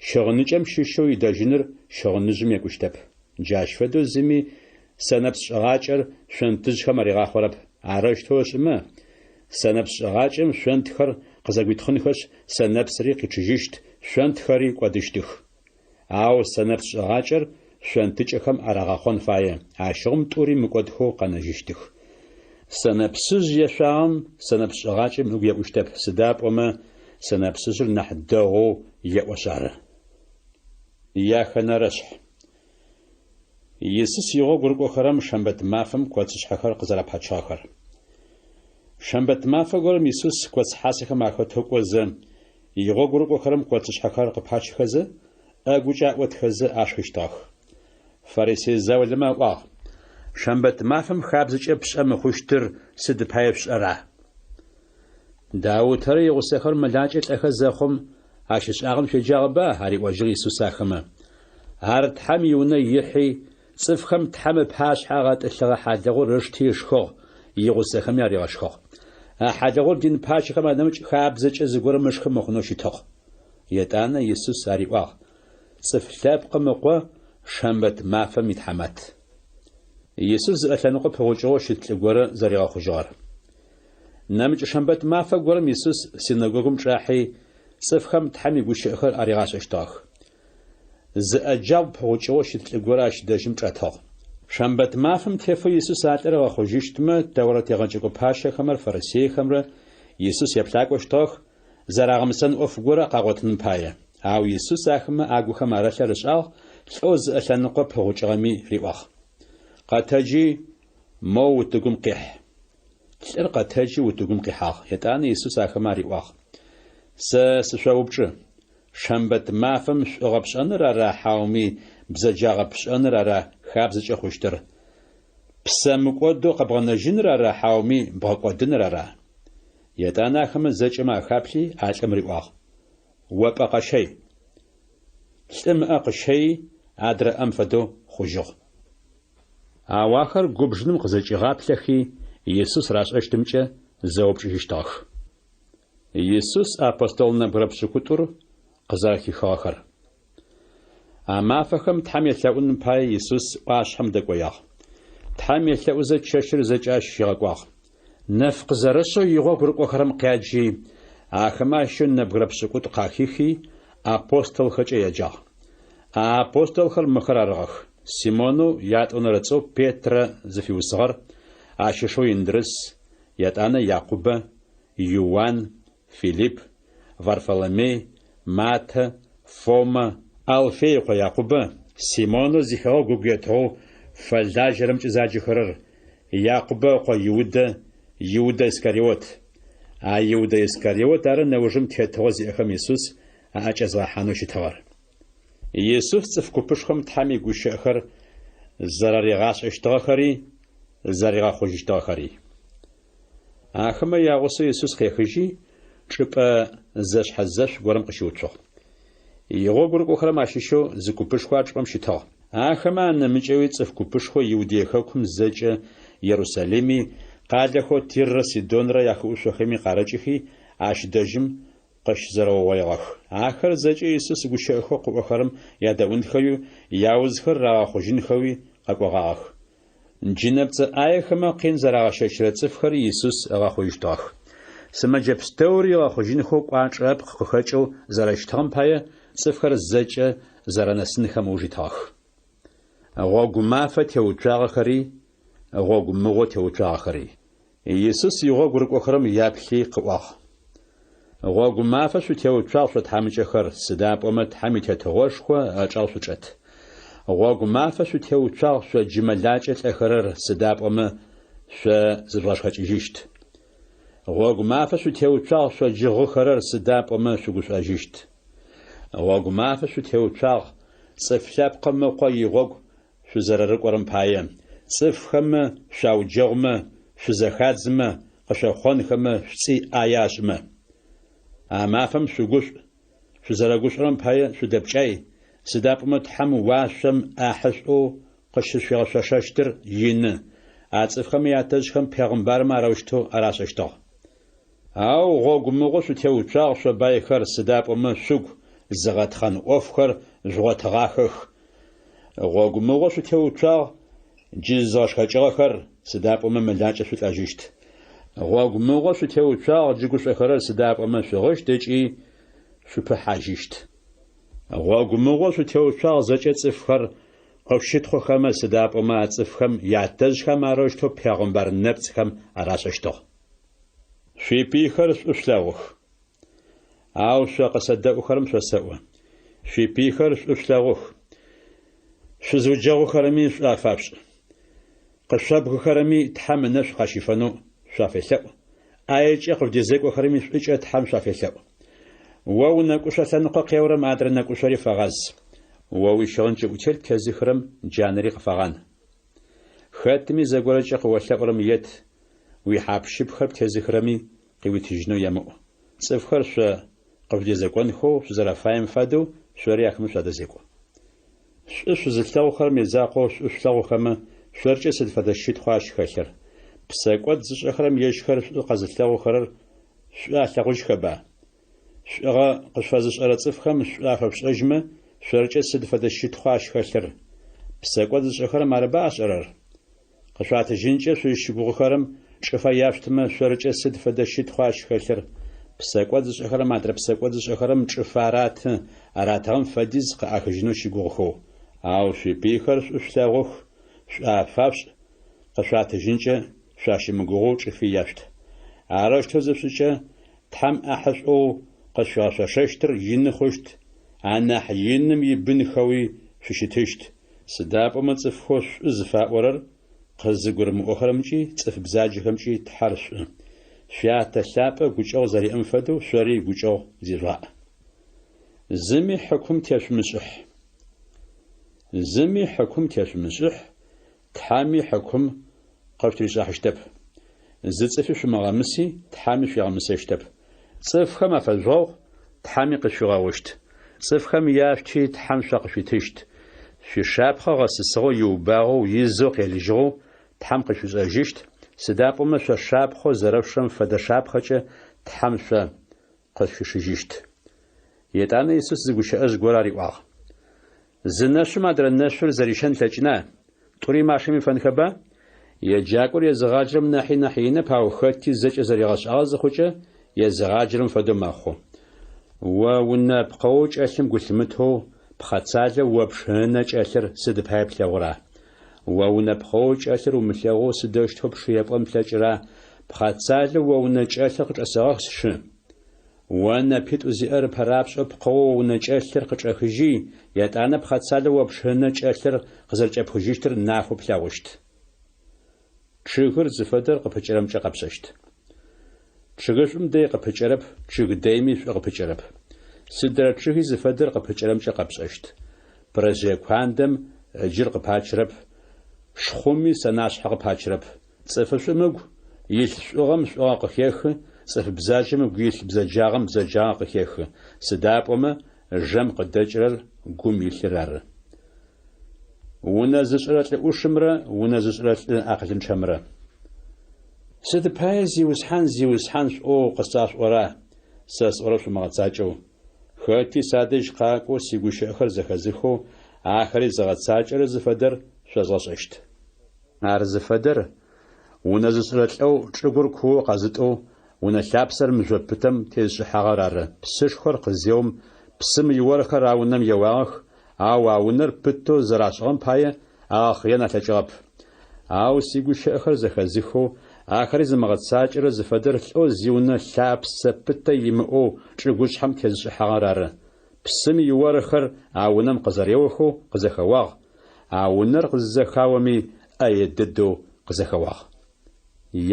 щыгъыныкӏэм щыщэу идэжьыныр щыгъыныжъым екӏущтэп. Джащ фэдэу зыми сэнэпс шӏыгъакӏэр шъонтыжъхэм аригъахъорэп. Арэущтэу ышӏымэ, сэнэпс шӏыгъакӏэм шъонтхэр къызэгуитхъынхэшъ, сэнэпсри къичъыжьыщт, шъонтхэри кӏодыщтых. Ау сэнэпс шӏыгъакӏэр шъонтыкӏэхэм арагъэхъон фае, ащыгъум тӏури мыкӏодхэу къэнэжьыщтых. Сэнэпсыжъ ешъуагъэм сэнэпс шӏыгъакӏэм ыгу еӏущтэп, сыда пӏомэ сэнэпсыжъыр нахь дэгъоу еӏошъ ары. Яхэнэрэшъхь. Исус игъогу рыкӏохэрэм шэмбэт мафэм коцышъхьэхэр къызэрапачыгъэхэр. Шэмбэт мафэ горэм Исус коц хьасэхэм ахэтэу кӏозэ, игъогу рыкӏохэрэм коцышъхьэхэр къыпачыхэзэ, ӏэгукӏэ аӏотхэзэ ашхыщтыгъэх. Фарисей заулэмэ аӏуагъ, Шэмбэт мафэм хабзэкӏэ пшӏэ мыхъущтыр сыд пае шъушӏэра? Даутэрэ игъусэхэр мэлакӏэ лӏэхэ зэхъум, ащ ышӏагъэм шъуеджагъэба? ариӏожьыгъ Исус ахэмэ. Ар Тхьэм иунэ ихьи, цӏыфхэм Тхьэм ыпашъхьэ агъэтӏылъыгъэ хьалыгъур ышти ышхыгъ, игъусэхэми аригъэшхыгъ. А хьалыгъур дин пащэхэм анэмыкӏ хабзэкӏэ зыгорэм ышхы мыхъунэу щытыгъ. Етӏанэ Исус ариӏуагъ, Цӏыф Лъэпкъым Ыкъо шэмбэт мафэм итхьамат. Исус зыӏэ лъэныкъо пыгъукӏыгъэу щыт лӏы горэ зэригъэхъужьыгъэр. Нэмыкӏ шэмбэт мафэ горэм Исус синэгогум чӏахьи, цӏыфхэм Тхьэм игущыӏэхэр аригъашӏэщтыгъэх. Зыӏэ джабгъу пыгъукӏыгъэу щыт лӏы горэ ащ дэжьым чӏэтыгъ. Шэмбэт мафэм тефэу Исус а лӏыр ыгъэхъужьыщтмэ, Тэурэт егъэджэкӏо пащэхэмрэ фарисейхэмрэ Исус еплъакӏощтыгъэх, зэрагъэмысэн ӏоф горэ къагъотыным пае. Ау Исус ахэмэ агухэм арылъыр ышӏагъ, лӏэу зыӏэ лъэныкъо пыгъукӏыгъэми риӏуагъ. Къэтэджи, моу утыгум къихь. Лӏыр къэтэджи утыгум къихьагъ. Етӏанэ Исус ахэмэ ариӏуагъ, Сэ сышъоупчӏы, шэмбэт мафэм шӏугъэ пшӏэныр ара хьауми бзэджагъэ пшӏэныр ара хабзэкӏэ хъущтыр? Ппсэ мыкӏодэу къэбгъэнэжьыныр ара хьауми бгъэкӏодыныр ара? Етӏанэ ахэмэ зэкӏэмэ ахаплъи, а лӏым риӏуагъ, О пӏэ къэщэй. Лӏым ыӏэ къыщэйи, адрэ ӏэм фэдэу хъужьыгъ. Ау ахэр губжыным къызэкӏигъаплъэхи, Исус рашӏэщтымкӏэ зэупчӏыжьыщтыгъэх. Исус апостол нэбгырэ пшӏыкӏутӏур къызэрэхихыгъэхэр. А мафэхэм Тхьэм елъэӏуным пае Исус ӏуашъхьэм дэкӏоягъ. Тхьэм елъэӏузэ чэщыр зэкӏэ ащ щигъэкӏуагъ. Нэф къызэрэшъэу игъогу рыкӏохэрэм къяджи, ахэмэ ащыщэу нэбгырэ пшӏыкӏутӏу къахихи, апостолхэкӏэ еджагъ. А апостолхэр мыхэр арыгъэх. Симонэу ятӏонэрэ цӏэу Петрэ зыфиусыгъэр, ащ ышэу Индрыс, етӏанэ Якъубэ, Иуан, Филипп, Варфоломей, Матэ, Фомэ, Алфей ыкъо Якъубэ, Симонэу зихэгъэгу ыгу етыгъэу фэлажьэрэмкӏэ заджэхэрэр, Якъубэ ыкъо Иудэ, Иудэ Искариот. А Иудэ Искариот ары нэужым тетыгъо зиӏэхэм Исус аӏэкӏэзгъэхьанэу щытыгъэр. Исус цӏыф купышхом Тхьэм игущыӏэхэр зэраригъашӏэщтыгъэхэри зэригъэхъужьыщтыгъэхэри. Ахэмэ ягъусэу Исус къехыжьи, чӏыпӏэ зэшъхьэзэшъу горэм къыщыуцугъ. Игъогу рыкӏохэрэм ащыщэу зы купышхо а чӏыпӏэм щытыгъ. Ахэмэ анэмыкӏэуи цӏыф купышхо Иудей хэкум зэкӏэ, Ерусалими, къалэхэу Тиррэ Сидонрэ яхыӏушъохэми къарыкӏыхи, ащ дэжьым къыщызэрэугъоигъэх. Ахэр зэкӏэ Исус гущыӏэхэу къыӏохэрэм ядэӏунхэуи, яузхэр рагъэхъужьынхэуи къэкӏогъагъэх. Джынэпцӏэ ӏаехэмэ къин зэрагъэщэчырэ цӏыфхэри Исус ыгъэхъужьыщтыгъэх. Сымэджэ пстэури ыгъэхъужьынхэу кӏуачӏэ ыпкъ къыхэкӏэу зэрэщытыгъэм пае цӏыфхэр зэкӏэ зэрэнэсынхэм ыуж итыгъэх. Гъогу мафэ теуцуагъэхэри, гъогу мыгъо теуцуагъэхэри. Исус игъогу рыкӏохэрэм яплъи къыӏуагъ. Гъогу мафэ шъутеуцуагъ шъо тхьамыкӏэхэр, сыда пӏомэ Тхьэм и Тетыгъошхо ыӏэчӏэгъ шъучӏэт. Гъогу мафэ шъутеуцуагъ шъо джы мэлакӏэ лӏэхэрэр, сыда пӏомэ шъо зыжъугъэшхэкӏыжьыщт. Гъогу мафэ шъутеуцуагъ шъо джы гъыхэрэр, сыда пӏомэ шъугушӏожьыщт. Гъогу мафэ шъутеуцуагъ Цӏыф Лъэпкъым Ыкъо игъогу шъузэрэрыкӏорэм пае, цӏыфхэмэ шъуауджэгъумэ, шъузэхадзымэ, къышъохъонхэмэ, шъуцӏи ӏае ашӏымэ. А мафэм шъугушӏу, шъузэрэгушӏорэм пае шъудэпкӏай, сыда пӏомэ Тхьэм уашъом ӏахьышӏоу къыщышъуигъэшъошэщтыр ины, а цӏыфхэм ятэжъхэм пегъымбармэ арэущтэу арашӏэщтыгъ. Ау гъогу мыгъо шъутеуцуагъ шъо байхэр, сыда пӏомэ шъугу зыгъэтхъэн ӏофхэр жъугъотыгъахэх. Гъогу мыгъо шъутеуцуагъ джы зызгъэшхэкӏыгъэхэр, сыда пӏомэ мэлакӏэ шъулӏэжьыщт. Гъогу мыгъо шъутеуцуагъ джы гушӏохэрэр, сыда пӏомэ шъугъыщт ыкӏи шъупыхьажьыщт. Гъогу мыгъо шъутеуцуагъ зэкӏэ цӏыфхэр къышъущытхъухэмэ, сыда пӏомэ а цӏыфхэм ятэжъхэм арэущтэу пегъымбар нэпцӏхэм арашӏэщтыгъ. Шъуипыйхэр шӏу шъулъэгъух. Ау шъо къысэдэӏухэрэм шъосэӏо: шъуипыйхэр шӏу шъулъэгъух, шъузыуджэгъухэрэми шӏу афашъушӏ. Къышъобгыхэрэми Тхьэм ынэшӏу къащифэнэу шъуафелъэӏу, ӏаекӏэ къывдезекӏохэрэми шӏукӏэ Тхьэм шъуафелъэӏу. О унэкӏушъо лъэныкъо къеорэм адрэ нэкӏушъори фэгъаз. О уищыгъын кӏыӏутелъ птезыхырэм джанэри къыфэгъан. Хэтми зэгорэкӏэ къыолъэӏурэм ет, уихьап-щыпхэр птезыхырэми къыуитыжьынэу емыӏу. Цӏыфхэр шъо къыжъудэзекӏонхэу шъузэрэфаем фэдэу шъори ахэмэ шъуадэзекӏу. Шӏу шъузылъэгъухэрэм язакъоу шӏу шъулъэгъухэмэ, шъоркӏэ сыд фэдэ щытхъуа ащ хэлъыр? Псэкӏод зышӏэхэрэм ежьхэр шӏу къэзылъэгъухэрэр шӏу алъэгъужьхэба? Шӏугъэ къышъуфэзышӏэрэ цӏыфхэм шӏу афэшъушӏэжьмэ, шъоркӏэ сыд фэдэ щытхъуа ащ хэлъыр? Псэкӏод зышӏэхэрэм арыба ашӏэрэр? Къышъуатыжьынкӏэ шъузщыгугъыхэрэм чӏыфэ яшъутымэ, шъоркӏэ сыд фэдэ щытхъуа ащ хэлъыр? Псэкӏод зышӏэхэрэм адрэ псэкӏод зышӏэхэрэм чӏыфэ араты, аратыгъэм фэдиз къыӏахыжьынэу щыгугъыхэу. Ау шъуипыйхэр шӏу шъулъэгъух, шӏу афашъушӏ, къышъуатыжьынкӏэ шъуащымыгугъэу чӏыфи яшъут. Арэущтэу зышъушӏыкӏэ, Тхьэм ӏахьышӏоу къышъуфигъэшъошэщтыр ины хъущт, анахь Иным ибынхэуи шъущытыщт, сыда пӏомэ цӏыфхэу шӏу зыфаӏорэр къызыгурымыӏохэрэмкӏи цӏыф бзаджэхэмкӏи Тхьэр шӏу. Шъуятэ лъапӏэ гукӏэгъу зэриӏэм фэдэу шъори гукӏэгъу зижъугъаӏ. Зыми хьыкум тешъумышӏыхь. Зыми хьыкум тешъумышӏыхь, Тхьэми хьыкум къышъутыришӏахьыщтэп. Зы цӏыфи шъумыгъэмыси, Тхьэми шъуигъэмысэщтэп. Цӏыфхэм афэжъугъэгъу, Тхьэми къышъуфигъэгъущт. Цӏыфхэм яшъути, Тхьэм шъо къышъуитыщт. Шъуишапхъэ гъэсысыгъэу, иубагъэу, изэу къелыжьыгъэу Тхьэм къышъуишӏэжьыщт, сыда пӏомэ шъо шапхъэу зэрэшъушырэм фэдэ шапхъэкӏэ Тхьэм шъо къышъуишыжьыщт. Етӏанэ Исус зы гущыӏэжъ горэ ариӏуагъ. Зы нэшъум адрэ нэшъур зэрищэн ылъэкӏына? Тӏури машэм ифэнхэба? Еджакӏор езыгъаджэрэм нахьи нахь инэп, ау хэти зэкӏэ зэригъэшӏагъэ зыхъукӏэ, езыгъаджэрэм фэдэу мэхъу. О унэ пкъэоу кӏэлъым гу лъымытэу, Пхъэцалэу о пшы ынэ кӏэлъыр сыд пае плъэгъура? О унэ пкъэоу кӏэлъыр умылъэгъоу сыдэущтэу пшы епӏон плъэкӏыра, Пхъэцалэу о унэ кӏэлъыр къычӏэсэгъэх сшы? О нэпитӏу зиӏэр ыпэрапшӏэу пкъэоу о унэ кӏэлъыр къычӏэхыжьи, етӏанэ пхъэцалэу о пшы ынэ кӏэлъыр къызэрэкӏэпхыжьыщтыр нафэу плъэгъущт. Чъыгыр зыфэдэр къыпыкӏэрэмкӏэ къэпшӏэщт. Чъыгышӏум дэй къыпыкӏэрэп, чъыг дэйми шӏу къыпыкӏэрэп. Сыдрэ чъыги зыфэдэр къыпыкӏэрэмкӏэ къэпшӏэщт. Пырэжъые куандэм ыджыр къыпачырэп, шхъуми сэнашъхьэ къыпачырэп. Цӏыфышӏум ыгу илъ шӏугъэм шӏугъэ къыхехы, цӏыф бзаджэм ыгу илъ бзэджагъэм бзэджагъэ къыхехы, сыда пӏомэ жэм къыдэкӏырэр гум илъыр ары. Унэ зышӏырэ лӏы ӏушымрэ унэ зышӏырэ лӏы акъылынчъэмрэ. Сыд пае Зиусхьан, Зиусхьан шъуӏоу къысашъуӏора, сэ сӏорэр шъумыгъэцакӏэу? Хэти садэжь къакӏоу сигущыӏэхэр зэхэзыхэу, ахэри зыгъэцакӏэрэр зыфэдэр шъозгъэшӏэщт. Ар зыфэдэр, унэ зышӏырэ лӏэу чӏыгур куоу къэзытӏэу, унэ лъапсэр мыжъо пытэм тезышӏыхьагъэр ары. Псышхор къызеум, псым иорхэр а унэм еуагъэх, ау а унэр пытэу зэрашӏыгъэм пае агъэхъыен алъэкӏыгъэп. Ау сигущыӏэхэр зэхэзыхэу, ахэри зымыгъэцакӏэрэр зыфэдэр лӏэу зиунэ лъапсэ пытэ имыӏэу чӏыгушъхьэм тезышӏыхьагъэр ары. Псым иорхэр а унэм къызэреохэу къызэхэуагъ, а унэр къызызэхаоми ӏэе дэдэу къызэхэуагъ.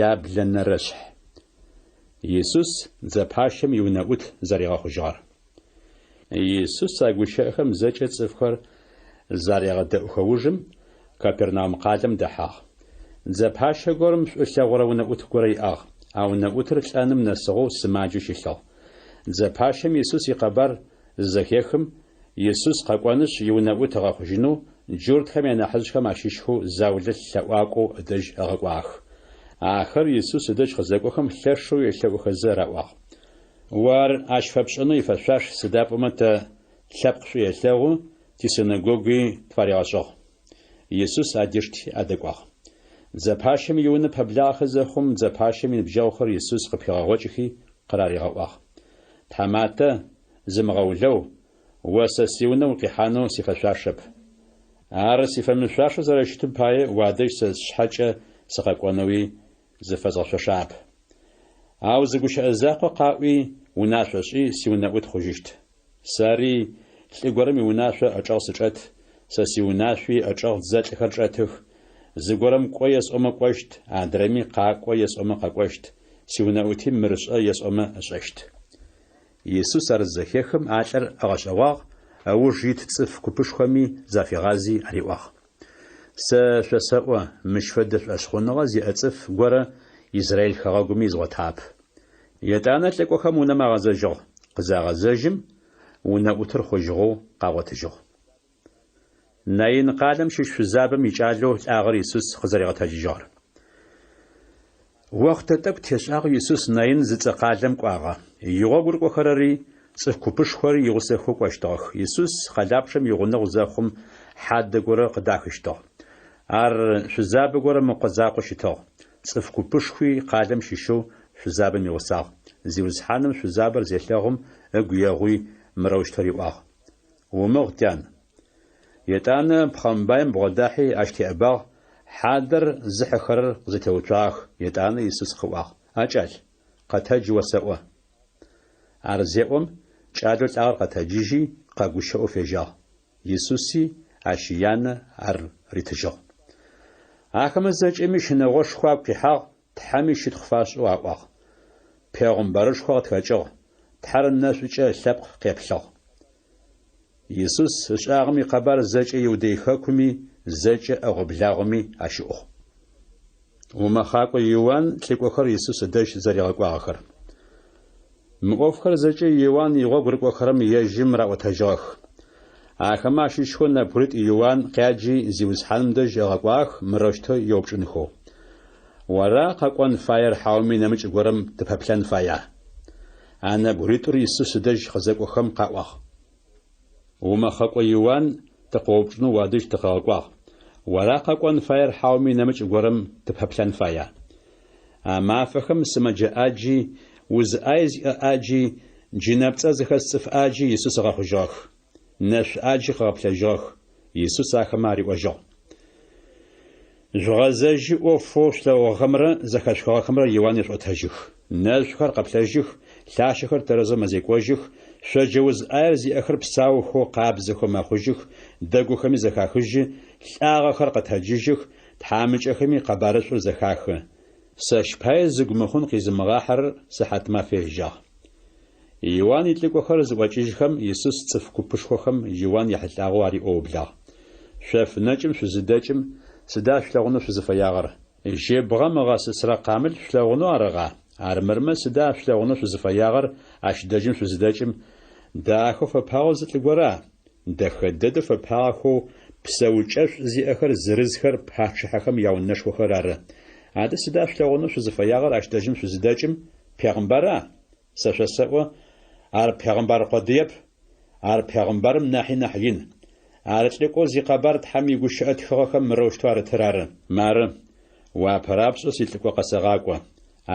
Яблэнэрэшъхь. Исус дзэпащэм иунэӏут зэригъэхъужьыгъэр. Исус а гущыӏэхэм зэкӏэ цӏыфхэр зарегъэдэӏухэ ужым, Капернаум къалэм дэхьагъ. Дзэпащэ горэм шӏу ылъэгъурэ унэӏут горэ иӏагъ. А унэӏутыр лӏэным нэсыгъэу сымаджэу щылъыгъ. Дзэпащэм Исус икъэбар зызэхехым, Исус къэкӏонышъ иунэӏут ыгъэхъужьынэу джуртхэм янахьыжъхэм ащыщхэу заулэ лъэӏуакӏоу ыдэжь ыгъэкӏуагъэх. Ахэр Исус ыдэжь къызэкӏохэм лъэшэу елъэӏухэзэ раӏуагъ. О ар ащ фэпшӏэнэу ифэшъуаш, сыда пӏомэ тэ тлъэпкъ шӏу елъэгъу, тисинэгогуи тфаригъэшӏыгъ. Исус адишти адэкӏуагъ. Дзэпащэм иунэ пэблагъэхэ зэхъум, дзэпащэм иныбджэгъухэр Исус къыпигъэгъокӏыхи къыраригъэӏуагъ. Тхьаматэ, зымыгъэулэу, о сэ сиунэ укъихьанэу сифэшъуашэп. Ар сифэмышъуашэу зэрэщытым пае уадэжь сэ сшъхьэкӏэ сыкъэкӏонэуи зыфэзгъэшъошагъэп. Ау зы гущыӏэ закъо къаӏуи, унашъо шӏи, сиунэӏут хъужьыщт. Сэри лӏы горэм иунашъо ӏэчӏэгъ сычӏэт, сэ сиунашъуи ыӏэчӏэгъ дзэлӏхэр чӏэтых, зыгорэм кӏо есӏомэ кӏощт, адрэми къакӏо есӏомэ къэкӏощт, сиунэӏути мыр шӏэ есӏомэ ышӏэщт. Исус ар зызэхехым, а лӏыр ыгъэшӏэгъуагъ, ыуж ит цӏыф купышхоми зафигъази ариӏуагъ. Сэ шъосэӏо, мыщ фэдэ шӏошъхъуныгъэ зиӏэ цӏыф горэ Израиль хэгъэгуми изгъотагъэп. Етӏанэ лӏыкӏохэм унэм агъэзэжьыгъ. Къызагъэзэжьым, унэӏутыр хъужьыгъэу къагъотыжьыгъ. Наин къалэм щыщ шъузабэм икӏалэу лӏагъэр Исус къызэригъэтэджыжьыгъэр. Охътэ тӏэкӏу тешӏагъэу Исус Наин зыцӏэ къалэм кӏуагъэ. Игъогу рыкӏохэрэри цӏыф купышхори игъусэхэу кӏощтыгъэх. Исус къэлапчъэм игъунэгъу зэхъум, хьадэ горэ къыдахыщтыгъ. Ар шъузабэ горэм ыкъо закъоу щытыгъ. Цӏыф купышхуи къалэм щыщэу шъузабэм игъусагъ. Зиусхьаным шъузабэр зелъэгъум, ыгу егъуи, мырэущтэу риӏуагъ, Умыгъ, тян. Етӏанэ пхъэмбаим бгъодахьи ащ теӏэбагъ, хьадэр зыхьыхэрэр къызэтеуцуагъэх. Етӏанэ Исус къыӏуагъ, А кӏал, къэтэдж осэӏо. Ар зеӏом, кӏалэу лӏагъэр къэтэджыжьи, къэгущыӏэу фежьагъ. Исуси ащ янэ ар ритыжьыгъ. Ахэмэ зэкӏэми щынэгъошхо агу къихьагъ, Тхьэми щытхъу фашӏэу аӏуагъ. Пегъымбарышхо къытхэкӏыгъ, Тхьэр нэшӏукӏэ ылъэпкъ къеплъыгъ. Исус ышӏагъэм икъэбар зэкӏэ Иудей хэкуми, зэкӏэ ӏэгъо-благъоми ащыӏугъ. Умэхъакӏо Иуан лӏыкӏохэр Исус ыдэжь зэригъэкӏуагъэхэр. Мы ӏофхэр зэкӏэ Иуан игъогу рыкӏохэрэм ежьым раӏотэжьыгъэх. Ахэмэ ащыщхэу нэбгыритӏу Иуан къяджи Зиусхьаным дэжь ыгъэкӏуагъэх мырэущтэу еупчӏынхэу, Ора къэкӏон фаер хьауми нэмыкӏ горэм тыпэплъэн фая? А нэбгыритӏур Исус ыдэжь къызэкӏохэм къаӏуагъ. Умэхъэкӏо Иуан тыкъоупчӏынэу уадэжь тыкъыгъэкӏуагъ. Ора къэкӏон фаер хьауми нэмыкӏ горэм тыпэплъэн фая? А мафэхэм сымэджэ ӏаджи, уз ӏай зиӏэ ӏаджи, джынэпцӏэ зыхэс цӏыф ӏаджи Исус ыгъэхъужьыгъэх. Нэшъу ӏаджи къыгъэплъэжьыгъэх. Исус ахэмэ ариӏожьыгъ. Жъугъэзэжьи, ӏофэу шъулъэгъугъэхэмрэ зэхэшъухыгъэхэмрэ Иуан ешъуӏотэжьых. Нэшъухэр къэплъэжьых, лъащэхэр тэрэзэу мэзекӏожьых, шъоджэ уз ӏаер зиӏэхэр псаухэу, къабзэхэу мэхъужьых, дэгухэми зэхахыжьы, лӏагъэхэр къэтэджыжьых, тхьамыкӏэхэми къэбарышӏур зэхахы. Сэщ пае зыгу мыхъун къизымыгъахьэрэр сыхьатмафэ ежьагъ. Иуан илӏыкӏохэр зыӏокӏыжьхэм, Исус цӏыф купышхохэм Иуан ехьылӏагъэу ариӏоу ыублагъ. Шъоф нэкӏым шъузыдэкӏым, сыда шъулъэгъунэу шъузыфэягъэр? Жьыбгъэм ыгъэсысрэ къамыл шъулъэгъунэу арыгъа? Армырмэ сыда шъулъэгъунэу шъузыфэягъэр ащ дэжьым шъузыдэкӏым? Дахэу фэпагъэу зы лӏы гора? Дэхэ дэдэу фэпагъэхэу псэукӏэшӏу зиӏэхэр зырызхэр пачъыхьэхэм яунэшхохэр ары. Адэ сыда шъулъэгъунэу шъузыфэягъэр ащ дэжьым шъузыдэкӏым? Пегъымбара? Сэ шъосэӏо, ар пегъымбар къодыеп, ар пегъымбарым нахьи нахь ин. Ар лӏыкӏоу зикъэбар Тхьэм игущыӏэ тхыгъэхэм мырэущтэу арытыр ары. Мары, о апэрапшӏэу силӏыкӏо къэсэгъакӏо,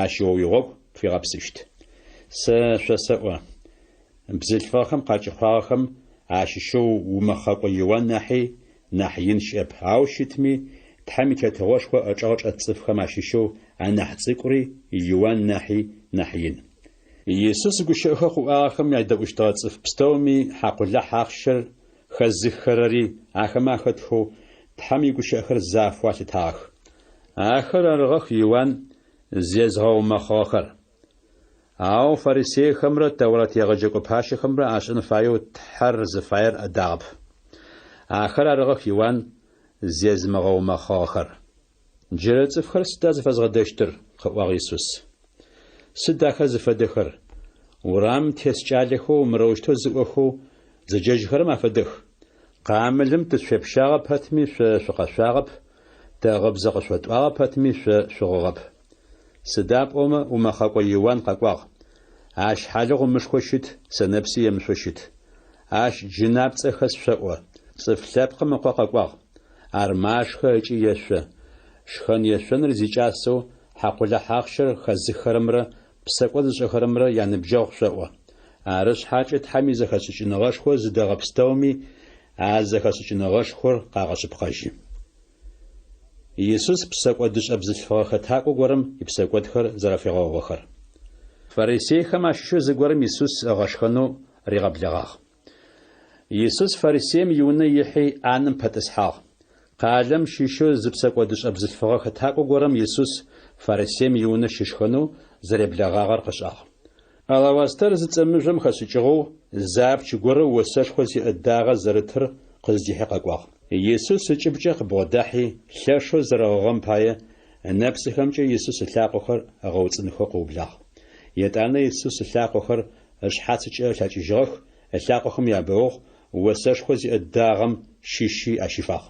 ащ о уигъогу пфигъэпсыщт. Сэ шъосэӏо, бзылъфыгъэхэм къакӏэхъуагъэхэм ащыщэу умэхъэкӏо Иуан нахьи нахь ин щыӏэп, ау щытми, Тхьэм и Тетыгъошхо ычӏэгъ чӏэт цӏыфхэм ащыщэу анахь цӏыкӏури Иуан нахьи нахь ин. Исус гущыӏэхэу къыӏуагъэхэм ядэӏущтыгъэ цӏыф пстэуми хьакъулахь ахъщэр хэзыххэрэри ахэмэ ахэтхэу Тхьэм игущыӏэхэр зафэу алъытагъэх. Ахэр арыгъэх Иуан зезгъэумэхъыгъэхэр. Ау фарисейхэмрэ Тэурат егъэджэкӏо пащэхэмрэ ашӏэн фаеу Тхьэр зыфаер адагъэп. Ахэр арыгъэх Иуан зезымыгъэумэхъыгъэхэр. Джырэ цӏыфхэр сыда зыфэзгъэдэщтыр? къыӏуагъ Исус. Сыд ахэр зыфэдэхэр? Урамым тес кӏалэхэу мырэущтэу зыӏохэу зэджэжьыхэрэм афэдэх. Къамылым тышъуепщагъэ пэтми шъо шъукъэшъуагъэп, тэ гъыбзэ къышъотӏуагъэ пэтми шъо шъугъыгъэп. Сыда пӏомэ умэхъэкӏо Иуан къэкӏуагъ. Ащ хьалыгъу ымышхэу щыт, сэнэпси емышъоу щыт. Ащ джынапцӏэ хэс шъоӏо. Цӏыф Лъэпкъым Ыкъо къэкӏуагъ. Ар машхэ ыкӏи ешъо. Шхэн-ешъоныр зикӏасэу хьакъулахь ахъщэр хэзыххэрэмрэ псэкӏод зышӏэхэрэмрэ яныбджэгъу шъоӏо. Ары шъхьакӏэ Тхьэм изэхэшӏыкӏыныгъэшхо зыдэгъэ пстэуми а зэхэшӏыкӏыныгъэшхор къагъэшъыпкъэжьы. Исус псэкӏодышӏэ бзылъфыгъэ хэтакӏо горэм ипсэкӏодхэр зэрэфигъэгъугъэхэр. Фарисейхэм ащыщэу зыгорэм Исус ыгъэшхэнэу ригъэблэгъагъ. Исус фарисеим иунэ ихьи ӏанэм пэтӏысхьагъ. Къалэм щыщэу зы псэкӏодышӏэ бзылъфыгъэ хэтакӏо горэм Исус фарисеим иунэ щышхэнэу зэреблэгъагъэр къышӏагъ. Алавастэр зыцӏэ мыжъом хэшӏыкӏыгъэу зы апч горэ осэшхо зиӏэ дагъэ зэрытыр къыздихьи къэкӏуагъ. Исус ыкӏыбкӏэ къыбгъодахьи, лъэшэу зэрэгъыгъэм пае, ынэпсыхэмкӏэ Исус ылъакъохэр ыгъэуцӏынхэу къыублагъ. Етӏанэ Исус ылъакъохэр ышъхьацыкӏэ ылъэкӏыжьыгъэх, ылъакъохэм ябэугъ, осэшхо зиӏэ дагъэм щыщи ащифагъ.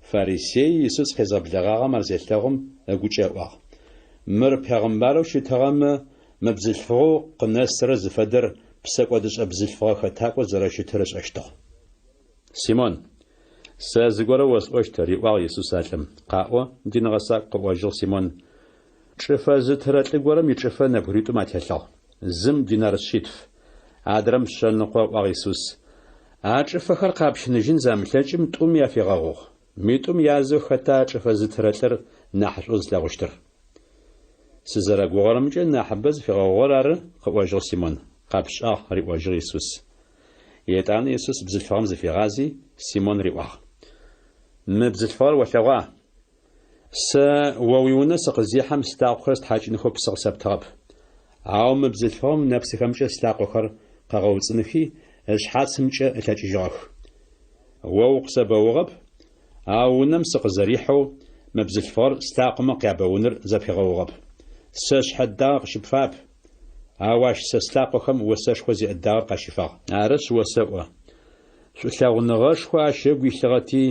Фарисей Исус къезгъэблэгъагъэм ар зелъэгъум, ыгукӏэ ыӏуагъ, Мыр пегъымбарэу щытыгъэмэ, мы бзылъфыгъэу къынэсырэр зыфэдэр псэкӏодышӏэ бзылъфыгъэ хэтакӏоу зэрэщытыр ышӏэщтыгъ. Симон, сэ зыгорэ осӏощт, риӏуагъ Исус а лӏым. Къаӏо, дин гъэсакӏу, къыӏожьыгъ Симон. Чӏыфэ зытырэ лӏы горэм ичӏыфэ нэбгыритӏум ателъыгъ. Зым динар шъитф, адрэм шъэныкъо, ыӏуагъ Исус. А чӏыфэхэр къапщыныжьын замылъэкӏым, тӏуми афигъэгъугъ. Митӏум язэу хэта чӏыфэ зытырэ лӏыр нахьышӏоу зылъэгъущтыр? Сызэрэгугъэрэмкӏэ, нахьыбэ зыфигъэгъугъэр ары, къыӏожьыгъ Симон. Къэпшӏагъ, риӏожьыгъ Исус. Етӏанэ Исус бзылъфыгъэм зыфигъази, Симон риӏуагъ, Мы бзылъфыгъэр олъэгъуа? Сэ о уиунэ сыкъызехьэм слъакъохэр стхьакӏынхэу псы къысэптыгъэп. Ау мы бзылъфыгъэм нэпсыхэмкӏэ слъакъохэр къыгъэуцӏынхи, ышъхьацымкӏэ ылъэкӏыжьыгъэх. О укъысэбэугъэп, ау унэм сыкъызэрихьэу мы бзылъфыгъэр слъакъомэ къябэуныр зэпигъэугъэп. Сэ сшъхьэ дагъэ къыщыпфап, ау ащ сэ слъакъохэм осэшхо зиӏэ дагъэр къащифагъ. Арышъ, осэӏо, шӏулъэгъуныгъэшхо ащ ыгу илъыгъэти,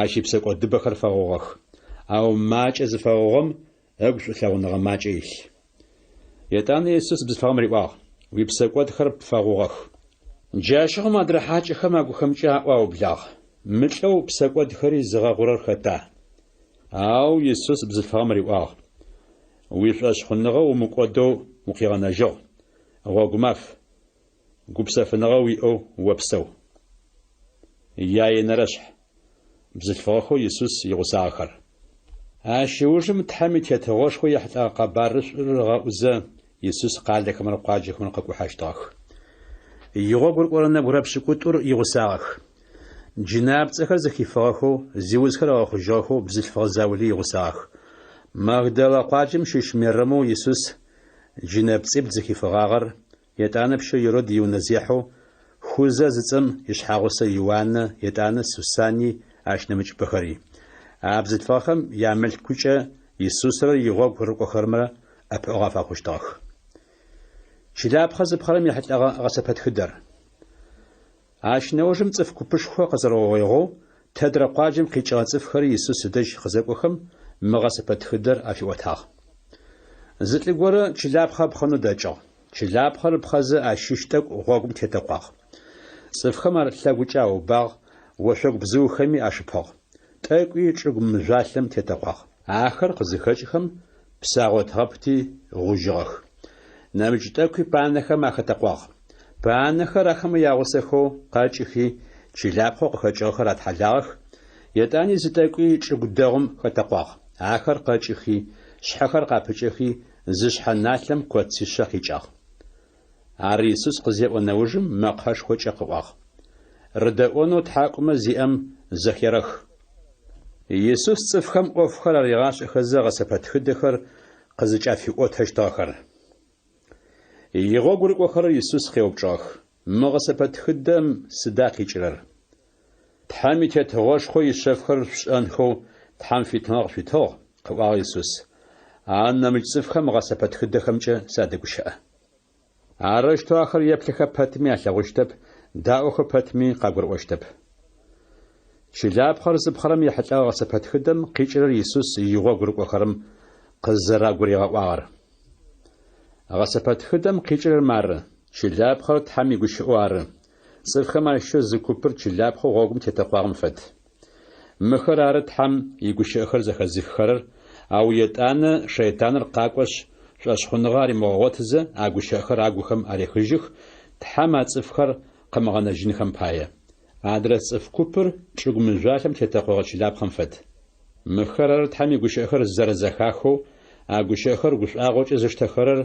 ащ ипсэкӏодыбэхэр фэгъугъэх. Ау макӏэ зыфэгъугъэм ыгу шӏулъэгъуныгъэ макӏэ илъ. Етӏанэ Исус бзылъфыгъэм риӏуагъ, Уипсэкӏодхэр пфэгъугъэх. Джащыгъум адрэ хьакӏэхэм агухэмкӏэ аӏоу аублагъ, Мы лӏэу псэкӏодхэри зыгъэгъурэр хэта? Ау Исус бзылъфыгъэм риӏуагъ, Уишӏошъхъуныгъэ умыкӏодэу укъигъэнэжьыгъ. Гъогумаф, гупсэфыныгъэ уиӏэу опсэу. Яенэрэ шъхь. Бзылъфыгъэхэу Исус игъусагъэхэр. Ащ ыужым Тхьэм и Тетыгъошхо ехьылӏэгъэ къэбарышӏур ыгъэӏузэ, Исус къалэхэмрэ къуаджэхэмрэ къыкӏухьэщтыгъэх. Игъогу рыкӏорэ нэбгырэ пшӏыкӏутӏур игъусагъэх. Джынапцӏэхэр зыхифыгъэхэу, зиузхэр ыгъэхъужьыгъэхэу бзылъфыгъэ заули игъусагъэх. Магдалэ къуаджэм щыщ Мерэмэу Исус джынэпцӏибл зыхифыгъагъэр, етӏанэ пщэу Ирод иунэзехьэу Хузэ зыцӏэм ишъхьагъусэ Иуаннэ, етӏанэ Сусанни, ащ нэмыкӏыбэхэри. А бзылъфыгъэхэм ямылъкукӏэ Исусрэ игъогу рыкӏохэрэмрэ ӏэпыӏэгъу афэхъущтыгъэх. Чылапхъэ зыпхъэрэм ехьылӏэгъэ гъэсэпэтхыдэр. Ащ нэужым цӏыф купышхо къэзэрэугъоигъэу, тэдрэ къуаджэм къикӏыгъэ цӏыфхэри Исус ыдэжь къызэкӏохэм, мы гъэсэпэтхыдэр афиӏотагъ. Зы лӏы горэ чылапхъэ ыпхъэнэу дэкӏыгъ. Чылапхъэр ыпхъэзэ ащыщ тӏэкӏу гъогум тетэкъуагъ. Цӏыфхэм ар лъэгукӏэ аубагъ, ошъогу бзыухэми ашыпыгъ. Тӏэкӏуи чӏыгу мыжъуалъэм тетэкъуагъ. Ахэр къызыхэкӏхэм, псы агъотыгъэпти, гъужьыгъэх. Нэмыкӏ тӏэкӏуи панэхэм ахэтэкъуагъ. Панэхэр ахэмэ ягъусэхэу къэкӏыхи, чылапхъэу къыхэкӏыгъэхэр атхьалагъэх, етӏани зы тӏэкӏуи чӏыгу дэгъум хэтэкъуагъ. Ахэр къэкӏыхи, шъхьэхэр къапыкӏэхи, зы шъхьэ налъэм коцишъэ къикӏагъ. Ар Исус къызеӏо нэужым мэкъэшхокӏэ къыӏуагъ, Рыдэӏонэу тхьакӏумэ зиӏэм зэхерэх. Исус цӏыфхэм ӏофхэр аригъашӏэхэзэ гъэсэпэтхыдэхэр къызыкӏафиӏотэщтыгъэхэр. Игъогу рыкӏохэрэр Исус къеупчӏыгъэх, Мы гъэсэпэтхыдэм сыда къикӏырэр? Тхьэм и Тетыгъошхо ишъэфхэр шъушӏэнхэу Тхьэм фитыныгъэ къышъуитыгъ, къыӏуагъ Исус. Ау нэмыкӏ цӏыфхэм гъэсэпэтхыдэхэмкӏэ садэгущыӏэ. Арэущтэу ахэр еплъыхэ пэтми алъэгъущтэп, даӏохэ пэтми къагурыӏощтэп. Чылапхъэр зыпхъэрэм ехьылӏэгъэ гъэсэпэтхыдэм къикӏырэр Исус игъогу рыкӏохэрэм къызэрагуригъэӏуагъэр. Гъэсэпэтхыдэм къикӏырэр мары, чылапхъэр Тхьэм игущыӏэу ары. Цӏыфхэм ащыщэу зы купыр чылапхъэу гъогум тетэкъуагъэм фэд. Мыхэр ары Тхьэм игущыӏэхэр зэхэзыххэрэр, ау етӏанэ шэйтаныр къакӏошъ, шӏошъхъуныгъэ аримыгъэгъотызэ, а гущыӏэхэр агухэм арехыжьых, Тхьэм а цӏыфхэр къымыгъэнэжьынхэм пае. Адрэ цӏыф купыр чӏыгу мыжъуалъэм тетэкъогъэ чылапхъэм фэд. Мыхэр ары Тхьэм игущыӏэхэр зэрэзэхахэу, а гущыӏэхэр гушӏуагъокӏэ зыштэхэрэр,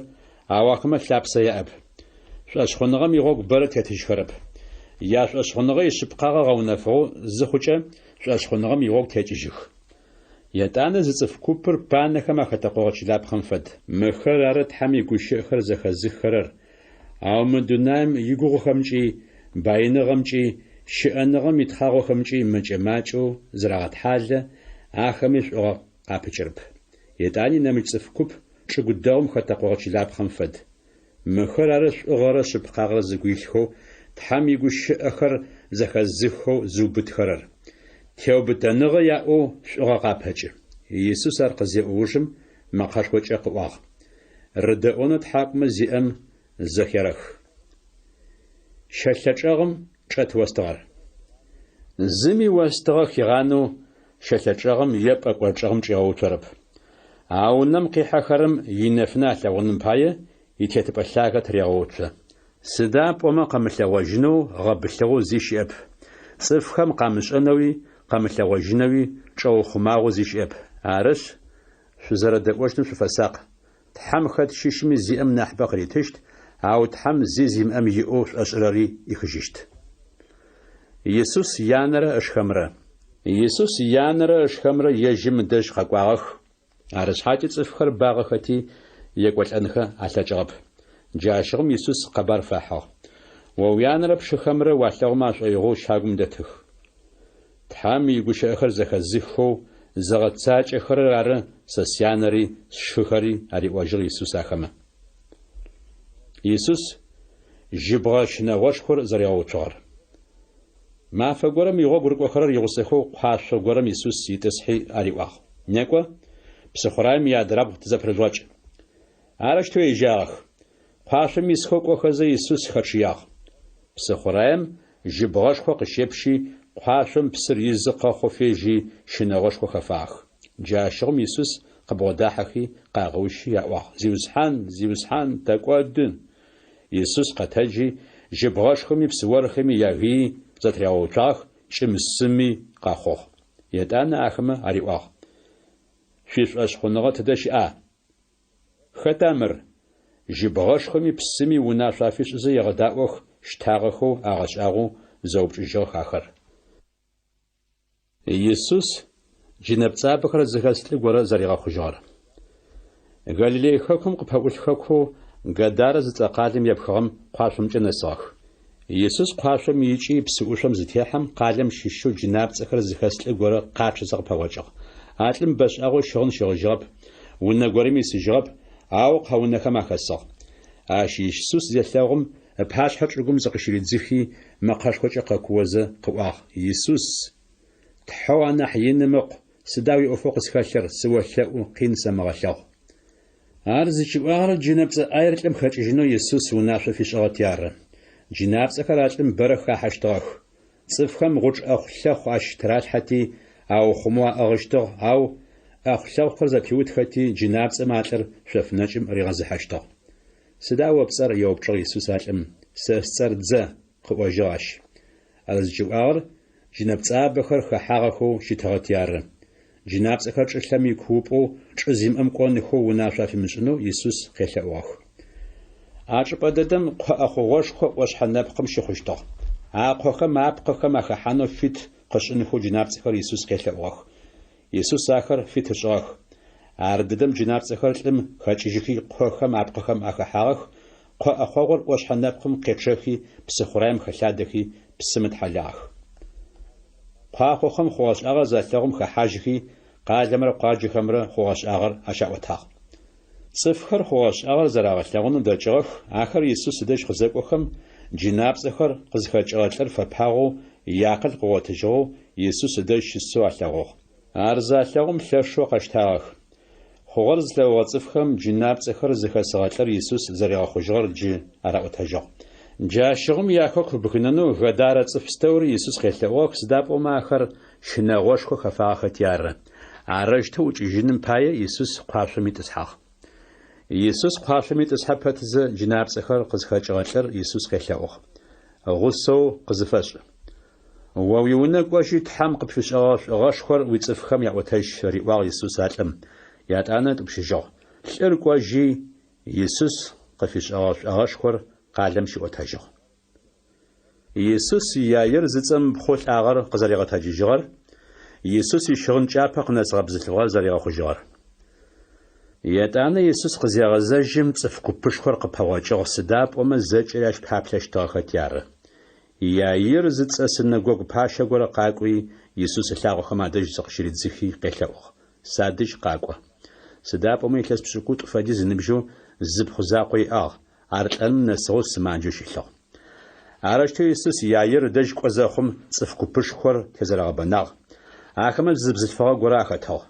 ау ахэмэ лъапсэ яӏэп. Шӏошъхъуныгъэм игъогу бэрэ тетыжьхэрэп. Яшӏошъхъуныгъэ ишъыпкъагъэ гъэунэфыгъэу зыхъукӏэ, шӏошъхъуныгъэм игъогу текӏыжьых. Етӏанэ зы цӏыф купыр панэхэм ахэтэкъогъэ чылапхъэм фэд. Мыхэр ары Тхьэм игущыӏэхэр зэхэзыххэрэр, ау мы дунаим игугъухэмкӏи, баиныгъэмкӏи, щыӏэныгъэм итхъагъохэмкӏи мэкӏэ-макӏэу зырагъэтхьалэ, ахэми шӏугъэ къапыкӏырэп. Етӏани нэмыкӏ цӏыф куп чӏыгу дэгъум хэтэкъогъэ чылапхъэм фэд. Мыхэр ары шӏугъэрэ шъыпкъагъэрэ зыгу илъхэу, Тхьэм игущыӏэхэр зэхэзыххэу зыубытхэрэр. Теубытэныгъэ яӏэу шӏугъэ къапэкӏы. Исус ар къызеӏо ужым мэкъэшхокӏэ къыӏуагъ, Рыдэӏонэу тхьакӏумэ зиӏэм зэхерэх. Щэлъэ чӏэгъым чӏэт остыгъэр. Зыми остыгъэ хигъанэу щэлъэ чӏэгъым е пӏэкӏор чӏэгъым чӏигъэуцорэп. А унэм къихьэхэрэм инэфынэ алъэгъуным пае итетыпӏэ лъагэ тырегъэуцо. Сыда пӏомэ къэмылъэгъожьынэу гъэбылъыгъэу зи щыӏэп. Цӏыфхэм къамышӏэнэуи къэмылъэгъожьынэуи чӏэухъумагъэу зи щыӏэп. Арышъ, шъузэрэдэӏощтым шъуфэсакъ. Тхьэм хэт щыщми зиӏэм нахьыбэ къыритыщт, ау Тхьэм зи зимыӏэм иӏэу шӏошӏырэри ӏихыжьыщт. Исус янэрэ ышхэмрэ. Исус янэрэ ышхэмрэ ежьым ыдэжь къэкӏуагъэх, арышъхьакӏэ цӏыфхэр багъэхэти, екӏолӏэнхэ алъэкӏыгъэп. Джащыгъум Исус къэбар фахьыгъ. О уянэрэ пшыхэмрэ уалъэгъумэ ашӏоигъоу щагум дэтых. Тхьэм игущыӏэхэр зэхэзыххэу зыгъэцакӏэхэрэр ары сэ сянэри сшыхэри, ариӏожьыгъ Исус ахэмэ. Исус жьыбгъэ щынэгъошхор зэригъэуцугъэр. Мафэ горэм игъогу рыкӏохэрэр игъусэхэу къуашъо горэм Исус итӏысхьи ариӏуагъ, Некӏо, псыхъураем иадрабгъу тызэпырыжъугъэкӏ. Арэущтэу ежьагъэх. Къуашъом исхэу кӏохэзэ Исус хэчъыягъ. Псыхъураем жьыбгъэшхо къыщепщи, къуашъом псыр изы къэхъоу фежьи, щынэгъошхо хэфагъэх. Джащыгъум Исус къыбгъодахьэхи, къагъэущи аӏуагъ, Зиусхьан, Зиусхьан, тэкӏоды! Исус къэтэджи, жьыбгъэшхоми псыорхэми ягыий зэтыригъэуцуагъэх, кӏым-сыми къэхъугъ. Етӏанэ ахэмэ ариӏуагъ, Шъуишӏошъхъуныгъэ тыдэ щыӏа? Хэта мыр? Жьыбгъэшхоми псыми унашъо афишӏызэ егъэдаӏох, щтагъэхэу, агъэшӏагъоу зэупчӏыжьыгъэх ахэр. Исус джынэпцӏабэхэр зыхэс лӏы горэ зэригъэхъужьыгъэр. Галилей хэкум къыпэӏулъ хэкоу Гадарэ зыцӏэ къалэм епхыгъэм къуашъомкӏэ нэсыгъэх. Исус къуашъом икӏи псыӏушъом зытехьэм, къалэм щыщэу джынапцӏэхэр зыхэс лӏы горэ къачъэзэ къыпэгъокӏыгъ. А лӏым бэшӏагъэу щыгъын щыгъыжьыгъэп, унэ горэми исыжьыгъэп, ау къэунэхэм ахэсыгъ. Ащ Исус зелъэгъум, ыпашъхьэ чӏыгум зыкъыщыридзыхи, мэкъэшхокӏэ къэкуозэ къыӏуагъ, Исус, Тхьэу анахь Иным Ыкъу, сыда уиӏофэу къысхэлъыр, сыолъэӏу, къин сэмыгъэлъэгъу. Ар зыкӏиӏуагъэр джынэпцӏэ ӏаер лӏым хэкӏыжьынэу Исус унашъо фишӏыгъэти ары. Джынапцӏэхэр а лӏым бэрэ хахьэщтыгъэх. Цӏыфхэм гъучӏ ӏэхъу-лъэхъу ащ тыралъхьэти, аухъумэу аӏыгъыщтыгъ, ау ӏэхъу-лъэхъухэр зэпиутхэти, джынапцӏэмэ а лӏыр шъоф нэкӏым ригъэзыхьэщтыгъ. Сыда о пцӏэр? еупчӏыгъ Исус а лӏым. Сэ сцӏэр Дзэ, къыӏожьыгъ ащ. Ар зыкӏиӏуагъэр джынэпцӏабэхэр хэхьагъэхэу щытыгъэти ары. Джынапцӏэхэр чӏылъэм икуупӏэу чӏы зимыӏэм кӏонхэу унашъо афимышӏынэу Исус къелъэӏугъэх. А чӏыпӏэ дэдэм къо ӏэхъогъошхо ӏошъхьэ нэпкъым щыхъущтыгъ. А къохэм апкъыхэм ахэхьанэу фит къышӏынхэу джынапцӏэхэр Исус къелъэӏугъэх. Исус ахэр фит ышӏыгъэх. Ардэдэм джынапцӏэхэр лӏым хэкӏыжьыхи къохэм апкъыхэм ахэхьагъэх, къо ӏэхъогъур ӏошъхьэ нэпкъым къечъэхи псыхъураем хэлъадэхи псым ытхьалагъэх. Куахъохэм хъугъэ-шӏагъэр залъэгъум хэхьажьхи, къалэмрэ къуаджэхэмрэ хъугъэ-шӏагъэр ащаӏотагъ. Цӏыфхэр хъугъэ-шӏагъэр зэрагъэлъэгъунэу дэкӏыгъэх, ахэр Исус ыдэжь къызэкӏохэм, джынапцӏэхэр къызхэкӏыгъэ лӏыр фэпагъэу, иакъыл къыгъотыжьыгъэу Исус ыдэжь щысэу алъэгъугъ. Ар залъэгъум лъэшэу къэщтагъэх. Хъугъэр зылъэгъугъэ цӏыфхэм джынапцӏэхэр зыхэсыгъэ лӏыр Исус зэригъэхъужьыгъэр джы араӏотэжьыгъ. Джащыгъум яхэку ыбгынэнэу Гадарэ цӏыф пстэури Исус къелъэӏугъэх, сыда пӏомэ ахэр щынэгъошхо хэфагъэхэти ары. Арэущтэу ӏукӏыжьыным пае Исус къуашъом итӏысхьагъ. Исус къуашъом итӏысхьэ пэтзэ джынапцӏэхэр къызхэкӏыгъэ лӏыр Исус къелъэӏугъ, Гъусэу къызыфэшӏ. О уиунэ кӏожьи, Тхьэм къыпфишӏэгъэ шӏугъэшхор уицӏыфхэм яӏотэжь, риӏуагъ Исус а лӏым. Ятӏанэ ытӏупщыжьыгъ. Лӏыр кӏожьи, Исус къыфишӏэгъэ шӏугъэшхор къалэм щиӏотэжьыгъ. Исус Иаир зыцӏэм ыпхъу лӏагъэр къызэригъэтэджыжьыгъэр, Исус ищыгъын кӏапэ къынэсыгъэ бзылъфыгъэр зэригъэхъужьыгъэр. Етӏанэ Исус къызегъэзэжьым, цӏыф купышхор къыпэгъокӏыгъ, сыда пӏомэ зэкӏэри ащ паплъэщтыгъэхэти ары. Иаир зыцӏэ синэгогу пащэ горэ къакӏуи, Исус ылъакъохэм адэжь зыкъыщыридзыхи къелъэӏугъ, Садэжь къакӏо. Сыда пӏомэ илъэс пшӏыкӏутӏу фэдиз ыныбжьэу зы пхъу закъо иӏагъ, ар лӏэным нэсыгъэу сымаджэу щылъыгъ. Арэущтэу Исус Иаир ыдэжь кӏо зэхъум, цӏыф купышхор тезэрэгъэбэнагъ. Ахэмэ зы бзылъфыгъэ горэ ахэтыгъ.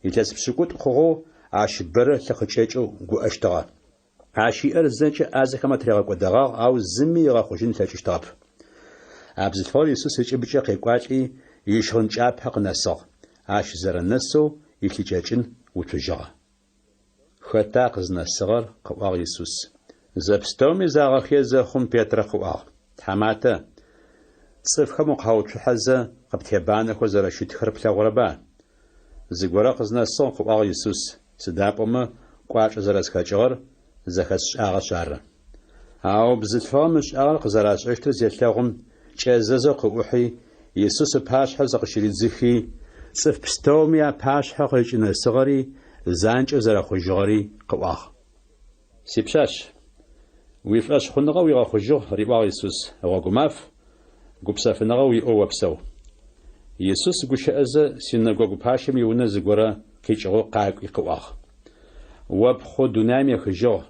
Илъэс пшӏыкӏутӏу хъугъэу ащ бэрэ лъы къыкӏэкӏэу гуӏэщтыгъэ. Ащ иӏэр зэкӏэ ӏазэхэм атыригъэкӏодэгъагъ, ау зыми ыгъэхъужьын ылъэкӏыщтыгъэп. А бзылъфыгъэр Исус ыкӏыбыкӏэ къекӏуалӏи, ищыгъын кӏапэ къынэсыгъ. Ащ зэрэнэсэу илъыкӏэкӏын уцужьыгъэ. Хэта къызнэсыгъэр? къыӏуагъ Исус. Зэпстэуми загъэхые зэхъум, Петрэ къыӏуагъ, Тхьаматэ, цӏыфхэм укъауцухьэзэ, къыптебанэхэу зэрэщытхэр плъэгъурэба? Зыгорэ къызнэсыгъ, къыӏуагъ Исус, сыда пӏомэ кӏуачӏэ зэрэсхэкӏыгъэр зэхэсшӏагъэшъ ары. Ау бзылъфыгъэм ышӏагъэр къызэрашӏэщтыр зелъэгъум, кӏэзэзэу къыӏухьи, Исус ыпашъхьэ зыкъыщыридзыхи, цӏыф пстэуми апашъхьэ къызкӏынэсыгъэри, занкӏэу зэрэхъужьыгъэри къыӏуагъ. Сипшъашъ, уишӏошъхъуныгъэ уигъэхъужьыгъ, риӏуагъ Исус, гъогумаф, гупсэфыныгъэ уиӏэу опсэу. Исус гущыӏэзэ, синэгогу пащэм иунэ зыгорэ къикӏыгъэу къакӏуи къыӏуагъ. О пхъу дунаим ехыжьыгъ,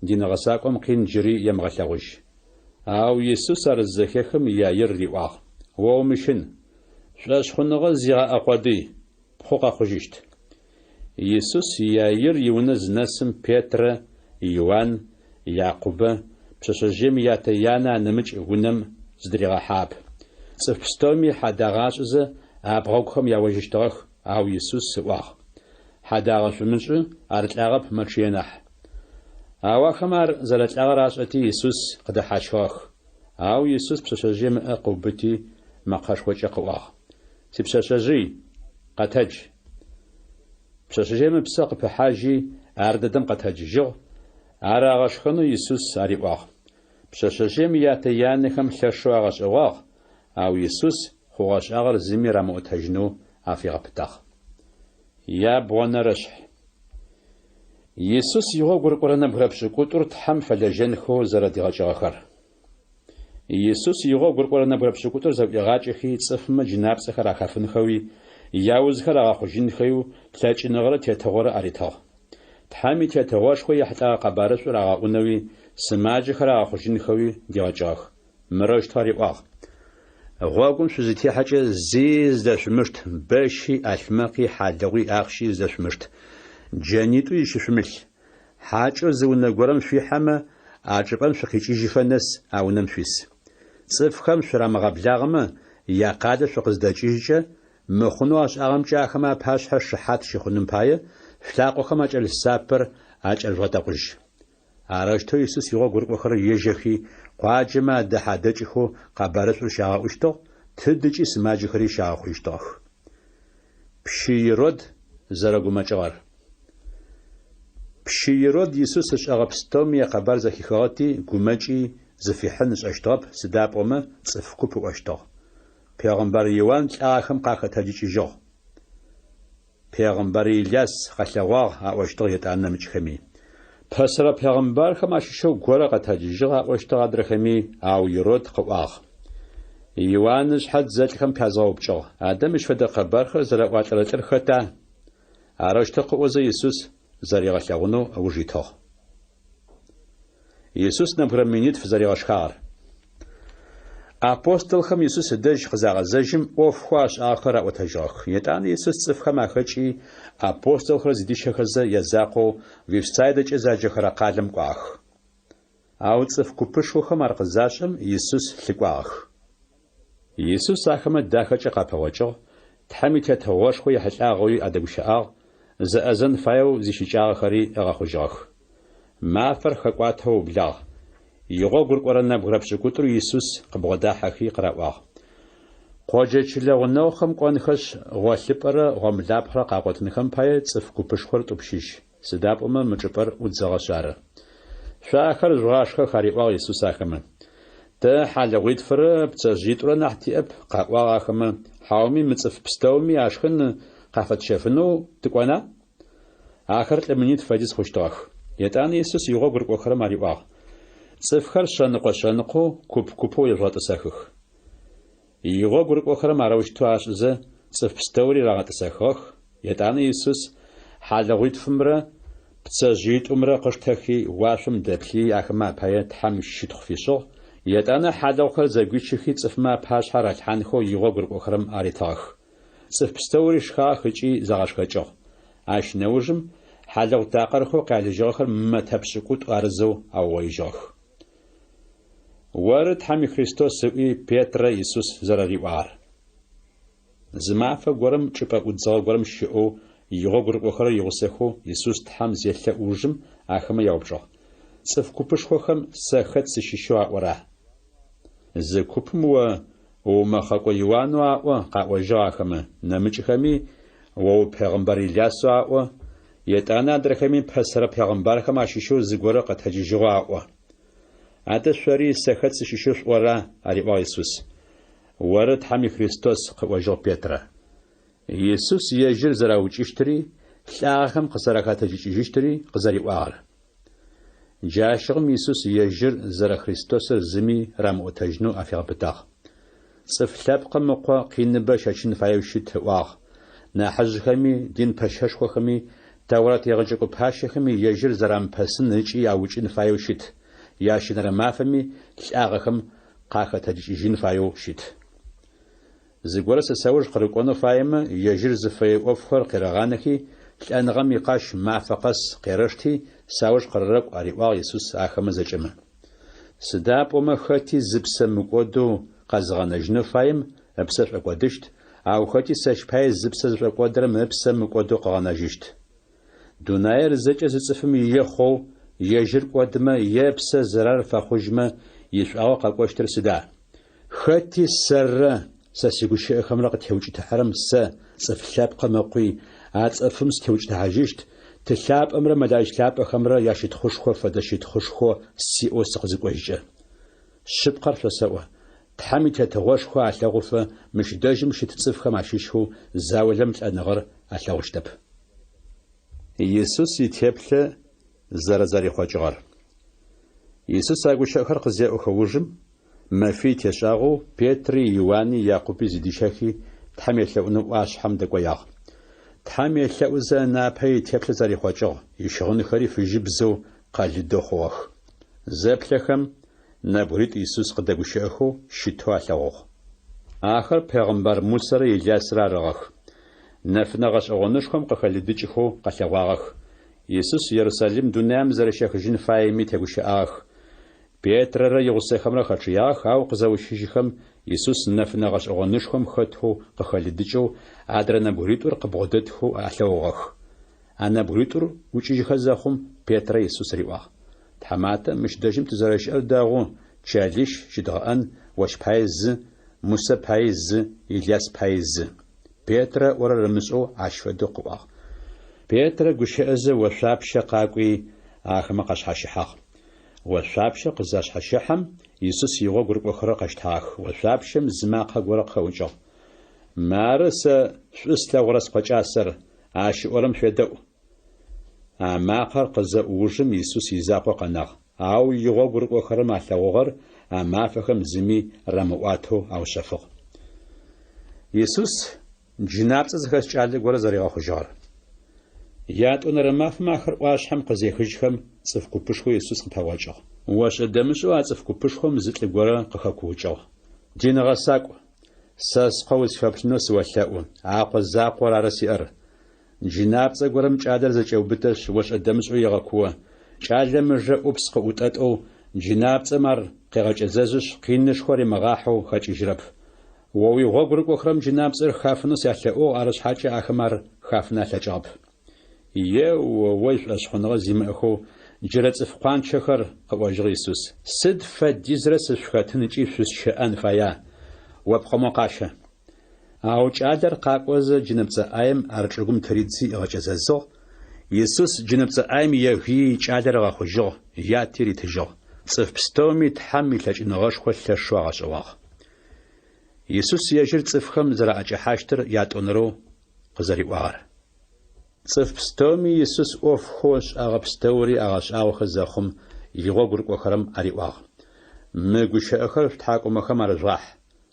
дин гъэсакӏом къин джыри емыгъэлъэгъужь. Ау Исус ар зызэхехым Иаир риӏуагъ, О умыщын, шӏошъхъуныгъэ зигъаӏэ къодый, ппхъу къэхъужьыщт. Исус Иаир иунэ зынэсым Петрэ, Иуан, Якъубэ, пшъэшъэжъыем ятэ-янэ анэмыкӏ унэм зыдыригъэхьагъэп. Цӏыф пстэуми хьадагъэ ашӏызэ, абгъэгухэм яожьыщтыгъэх, ау Исус ыӏуагъ, Хьадагъэ шъумышӏы, ар лӏагъэп, мэчъые нахь. Ау ахэмэ ар зэрэлӏагъэр ашӏэти, Исус къыдэхьащхыгъэх. Ау Исус пшъэшъэжъыем ыӏэ къыубыти, мэкъэшхокӏэ къыӏуагъ, Сипшъэшъэжъый, къэтэдж! Пшъэшъэжъыем ыпсэ къыпыхьажьи, ардэдэм къэтэджыжьыгъ, ар агъэшхэнэу Исус ариӏуагъ. Пшъэшъэжъыем ятэ-янэхэм лъэшэу агъэшӏэгъуагъ, ау Исус хъугъэ-шӏагъэр зыми рамыӏотэжьынэу афигъэпытагъ. Ябгъонэрэшъхь. Исус игъогу рыкӏорэ нэбгырэ пшӏыкӏутӏур Тхьэм фэлэжьэнхэу зэрэдигъэкӏыгъэхэр. Исус игъогу рыкӏорэ нэбгырэ пшӏыкӏутӏур зэӏуигъакӏэхи, цӏыфмэ джынапцӏэхэр ахафынхэуи, яузхэр агъэхъужьынхэуи лъэкӏыныгъэрэ тетыгъорэ аритыгъ. Тхьэм и Тетыгъошхо ехьылӏэгъэ къэбарышӏур агъэӏунэуи, сымаджэхэр агъэхъужьынхэуи дигъэкӏыгъэх. Мырэущтэу ариӏуагъ, Гъогум шъузытехьэкӏэ зи зыдэшъумышт, бэщи, ӏалъмэкъи, хьалыгъуи, ахъщи зыдэшъумышт. Джэнитӏуи зыщышъумылъ. Хьакӏэу зы унэ горэм шъуихьэмэ, а чӏыпӏэм шъукъикӏыжьыфэ нэс а унэм шъуис. Цӏыфхэм шъурамыгъэблагъэмэ, якъалэ шъукъызыдэкӏыжькӏэ, мыхъунэу ашӏагъэмкӏэ ахэмэ апашъхьэ шыхьат щыхъуным пае, шъулъакъохэм акӏэлъ сапэр акӏэжъугъэтэкъужь. Арэущтэу Исус игъогу рыкӏохэрэр ежьэхи, къуаджэмэ адэхьэ-адэкӏыхэу къэбарышӏур щагъэӏущтыгъ, тыдыкӏи сымаджэхэри щагъэхъужьыщтыгъэх. Пщы Ирод зэрэгумэкӏыгъэр. Пщы Ирод Исус ышӏэгъэ пстэуми якъэбар зэхихыгъэти, гумэкӏи, зыфихьын ышӏэщтыгъэп, сыда пӏомэ цӏыф куп ыӏощтыгъ. Пегъымбар Иуан лӏагъэхэм къахэтэджыкӏыжьыгъ. Пегъымбар Иляс къэлъэгъуагъ, аӏощтыгъ етӏанэ нэмыкӏхэми. Пэсэрэ пегъымбархэм ащыщэу горэ къэтэджыжьыгъ, аӏощтыгъ адрэхэми, ау Ирод къыӏуагъ. Иуан ышъхьэ дзэлӏхэм пязгъэупкӏыгъ. Адэ мыщ фэдэ къэбархэр зэраӏуалӏэрэ лӏыр хэта? Арэущтэу къыӏозэ Исус зэригъэлъэгъунэу ыуж итыгъ. Исус нэбгырэ минитф зэригъэшхагъэр. Апостолхэм Исус ыдэжь къызагъэзэжьым, ӏофхэу ашӏагъэхэр раӏотэжьыгъэх. Етӏанэ Исус цӏыфхэм ахэкӏи, апостолхэр зыдищэхэзэ, язакъоу Вифсайдэкӏэ заджэхэрэ къалэм кӏуагъэх. Ау цӏыф купышхохэм ар къызашӏэм, Исус лъыкӏуагъэх. Исус ахэмэ дахэкӏэ къапэгъокӏыгъ, Тхьэм и Тетыгъошхо ехьылӏагъэуи адэгущыӏагъ, зэӏэзэн фаеу зищыкӏагъэхэри ыгъэхъужьыгъэх. Мафэр хэкӏуатэу ыублагъ. Игъогу рыкӏорэ нэбгырэ пшӏыкӏутӏур Исус къыбгъодахьэхи къыраӏуагъ. Къоджэ чылэ гъунэгъухэм кӏонхэшъ, гъолъыпӏэрэ гъомлапхъэрэ къагъотынхэм пае цӏыф купышхор тӏупщыжь, сыда пӏомэ мы чӏыпӏэр ӏудзыгъэшъ ары. Шъо ахэр жъугъашхэх, ариӏуагъ Исус ахэмэ. Тэ хьалыгъуитфырэ пцэжъыитӏурэ нахь тиӏэп, къаӏуагъ ахэмэ, хьауми мы цӏыф пстэуми ашхын къафэтщэфынэу тыкӏона? Ахэр лӏы минитф фэдиз хъущтыгъэх. Етӏанэ Исус игъогу рыкӏохэрэм ариӏуагъ, Цӏыфхэр шъэныкъо-шъэныкъоу, куп-купэу ежъугъэтӏысэхых. Игъогу рыкӏохэрэм арэущтэу ашӏызэ, цӏыф пстэури рагъэтӏысэхыгъэх. Етӏанэ Исус хьалыгъуитфымрэ пцэжъыитӏумрэ къыштэхи, уашъом дэплъыий ахэмэ апае Тхьэм щытхъу фишӏыгъ, етӏанэ хьалыгъухэр зэгуичыхи цӏыфмэ апашъхьэ ралъхьанхэу игъогу рыкӏохэрэм аритыгъэх. Цӏыф пстэури шхагъэх ыкӏи загъэшхэкӏыгъ. Ащ нэужым хьалыгъу такъырхэу къялыжьыгъэхэр мэтэ пшӏыкӏутӏу арызэу аугъоижьыгъэх. Оры Тхьэм и Христос ыӏуи Петрэ Исус зэрэриӏуагъэр. Зы мафэ горэм чӏыпӏэ ӏудзыгъэ горэм щыӏэу игъогу рыкӏохэрэр игъусэхэу Исус Тхьэм зелъэӏу ужым ахэмэ яупчӏыгъ, Цӏыф купышхохэм сэ хэт сыщыщэу аӏора? Зы купым о уумэхъэкӏо Иуанэу аӏо, къаӏожьыгъ ахэмэ, нэмыкӏхэми о упегъымбар Илясэу аӏо, етӏанэ адрэхэми пэсэрэ пегъымбархэм ащыщэу зыгорэ къэтэджыжьыгъэу аӏо. Адэ шъори сэ хэт сыщыщэу шъуӏора? ариӏуагъ Исус. Оры Тхьэм и Христос, къыӏожьыгъ Петрэ. Исус ежьыр зэраукӏыщтыри, лӏагъэхэм къызэрахэтэджыкӏыжьыщтыри къызэриӏуагъэр. Джащыгъум Исус ежьыр зэрэ Христосыр зыми рамыӏотэжьынэу афигъэпытагъ. Цӏыф Лъэпкъым Ыкъо къиныбэ ыщэчын фаеу щыт, ыӏуагъ. Нахьыжъхэми, дин пэщэшхохэми, Тэурат егъэджэкӏо пащэхэми ежьыр зэрамыпэсын ыкӏи аукӏын фаеу щыт, ящэнэрэ мафэми лӏагъэхэм къахэтэджыкӏыжьын фаеу щыт. Зыгорэ сэ сауж къырыкӏонэу фаемэ, ежьыр зыфэе ӏофхэр къерэгъанэхи, лӏэныгъэм икъащ мафэ къэс къерэшти, сауж къырэрэкӏу, ариӏуагъ Исус ахэмэ зэкӏэмэ. Сыда пӏомэ хэти зыпсэ мыкӏодэу къэзыгъэнэжьынэу фаем ыпсэ шӏокӏодыщт, ау хэти сэщ пае зыпсэ зышӏокӏодырэм ыпсэ мыкӏодэу къыгъэнэжьыщт. Дунаир зэкӏэ зы цӏыфым ие хъоу, ежьыр кӏодымэ е ыпсэ зэрар фэхъужьмэ, ишӏуагъэу къэкӏощтыр сыда? Хэти сэррэ. сэ сигущыӏэхэмрэ къытеукӏытыхьэрэм сэ, Цӏыф Лъэпкъым Ыкъуи, а цӏыфым сытеукӏытыхьажьыщт, Ты лъапӏэмрэ мэлаӏич лъапӏэхэмрэ ящытхъушхо фэдэ щытхъушхо сиӏэу сыкъызыкӏожькӏэ. Шъыпкъэр шъосэӏо, Тхьэм и Тетыгъошхо алъэгъуфэ мыщ дэжьым щыт цӏыфхэм ащыщхэу заулэм лӏэныгъэр алъэгъущтэп. Исус итеплъэ зэрэзэрихъокӏыгъэр. Исус а гущыӏэхэр къызеӏохэ ужым, мэфий тешӏагъэу, Петри, Иуани, Якъуби зыдищэхи, Тхьэм елъэӏунэу ӏуашъхьэм дэкӏоягъ. Тхьэм елъэӏузэ ынапэ итеплъэ зэрихъокӏыгъ, ищыгъынхэри фыжьыбзэу къэлыдэу хъугъэх. Зэплъэхэм, нэбгыритӏу Исус къыдэгущыӏэхэу щытэу алъэгъугъ. Ахэр пегъымбар Мусэрэ Илясрэ арыгъэх. Нэфынэ гъэшӏэгъонышхом къыхэлыдыкӏыхэу къэлъэгъуагъэх. Исус Ерусалим дунаим зэрэщехыжьын фаеми тегущыӏагъэх. Петрэрэ игъусэхэмрэ хэчъыягъэх, ау къызэущыжьыхэм, Исус нэфынэ гъэшӏэгъонышхом хэтэу къыхэлыдыкӏэу, адрэ нэбгыритӏур къыбгъодэтхэу алъэгъугъэх. А нэбгыритӏур ӏукӏыжьыхэ зэхъум, Петрэ Исус риӏуагъ, Тхьаматэ, мыщ дэжьым тызэрэщыӏэр дэгъу, чэлищ щыдгъэӏэн, ощ пае зы, Мусэ паий зы, Иляс паий зы. Петрэ ыӏорэр ымышӏэу ащ фэдэу къыӏуагъ. Петрэ гущыӏэзэ ошъуапщэ къакӏуи, ахэмэ къашъхьащыхьагъ. Ошъуапщэр къызашъхьэщэхьэм, Исус игъогу рыкӏохэрэр къэщтагъэх. Ошъуапщэм зы макъэ горэ къыхэӏукӏыгъ. Мары сэ шӏу слъэгъурэ Скъо кӏасэр, ащ ыӏорэм шъуедэӏу. А макъэр къызэӏу ужым Исус изакъоу къэнагъ, ау игъогу рыкӏохэрэм алъэгъугъэр а мафэхэм зыми рамыӏуатэу аушъэфыгъ. Исус джынапцӏэ зыхэс кӏалэ горэ зэригъэхъужьыгъэр. Ятӏонэрэ мафэм ахэр ӏуашъхьэм къызехыжьхэм, цӏыф купышхо Исус къыпэгъокӏыгъ. Ошӏэ-дэмышӏэу а цӏыф купышхом зы лӏы горэ къыхэкуукӏыгъ, Дин гъэсакӏу! Сэ скъо усфэплъынэу сыолъэӏу, а къо закъор ары сиӏэр. Джынапцӏэ горэм кӏалэр зэкӏеубытэшъ, ошӏэ-дэмышӏэу егъэкуо. Кӏалэм ыжэ ӏупс къыӏутӏэтӏэу, джынапцӏэм ар къегъэкӏэзэзышъ, къинышхо римыгъахьэу хэкӏыжьрэп. О уигъогу рыкӏохэрэм джынапцӏэр хафынэу сялъэӏугъ, арышъхьакӏэ ахэм ар хафын алъэкӏыгъэп. Е-о-ой, шӏошъхъуныгъэ зимыӏэхэу джырэ цӏыф къуанчэхэр, къыӏожьыгъ Исус, сыд фэдизрэ сышъухэтын ыкӏи шъусщэӏэн фая? О пкъо мо къащэ. Ау кӏалэр къакӏозэ джынэпцӏэ ӏаем ар чӏыгум тыридзи ыгъэкӏэзэзыгъ. Исус джынэпцӏэ ӏаем егыий кӏалэр ыгъэхъужьыгъ, яти ритыжьыгъ. Цӏыф пстэуми Тхьэм илъэкӏыныгъэшхо лъэшэу агъэшӏэгъуагъ. Исус ежьыр цӏыфхэм зэраӏэкӏэхьащтыр ятӏонэрэу къызэриӏуагъэр. Цӏыф пстэуми Исус ӏофхэу ышӏагъэ пстэури агъэшӏагъохэ зэхъум, игъогу рыкӏохэрэм ариӏуагъ, Мы гущыӏэхэр шъутхьакӏумэхэм арыжъугъахь,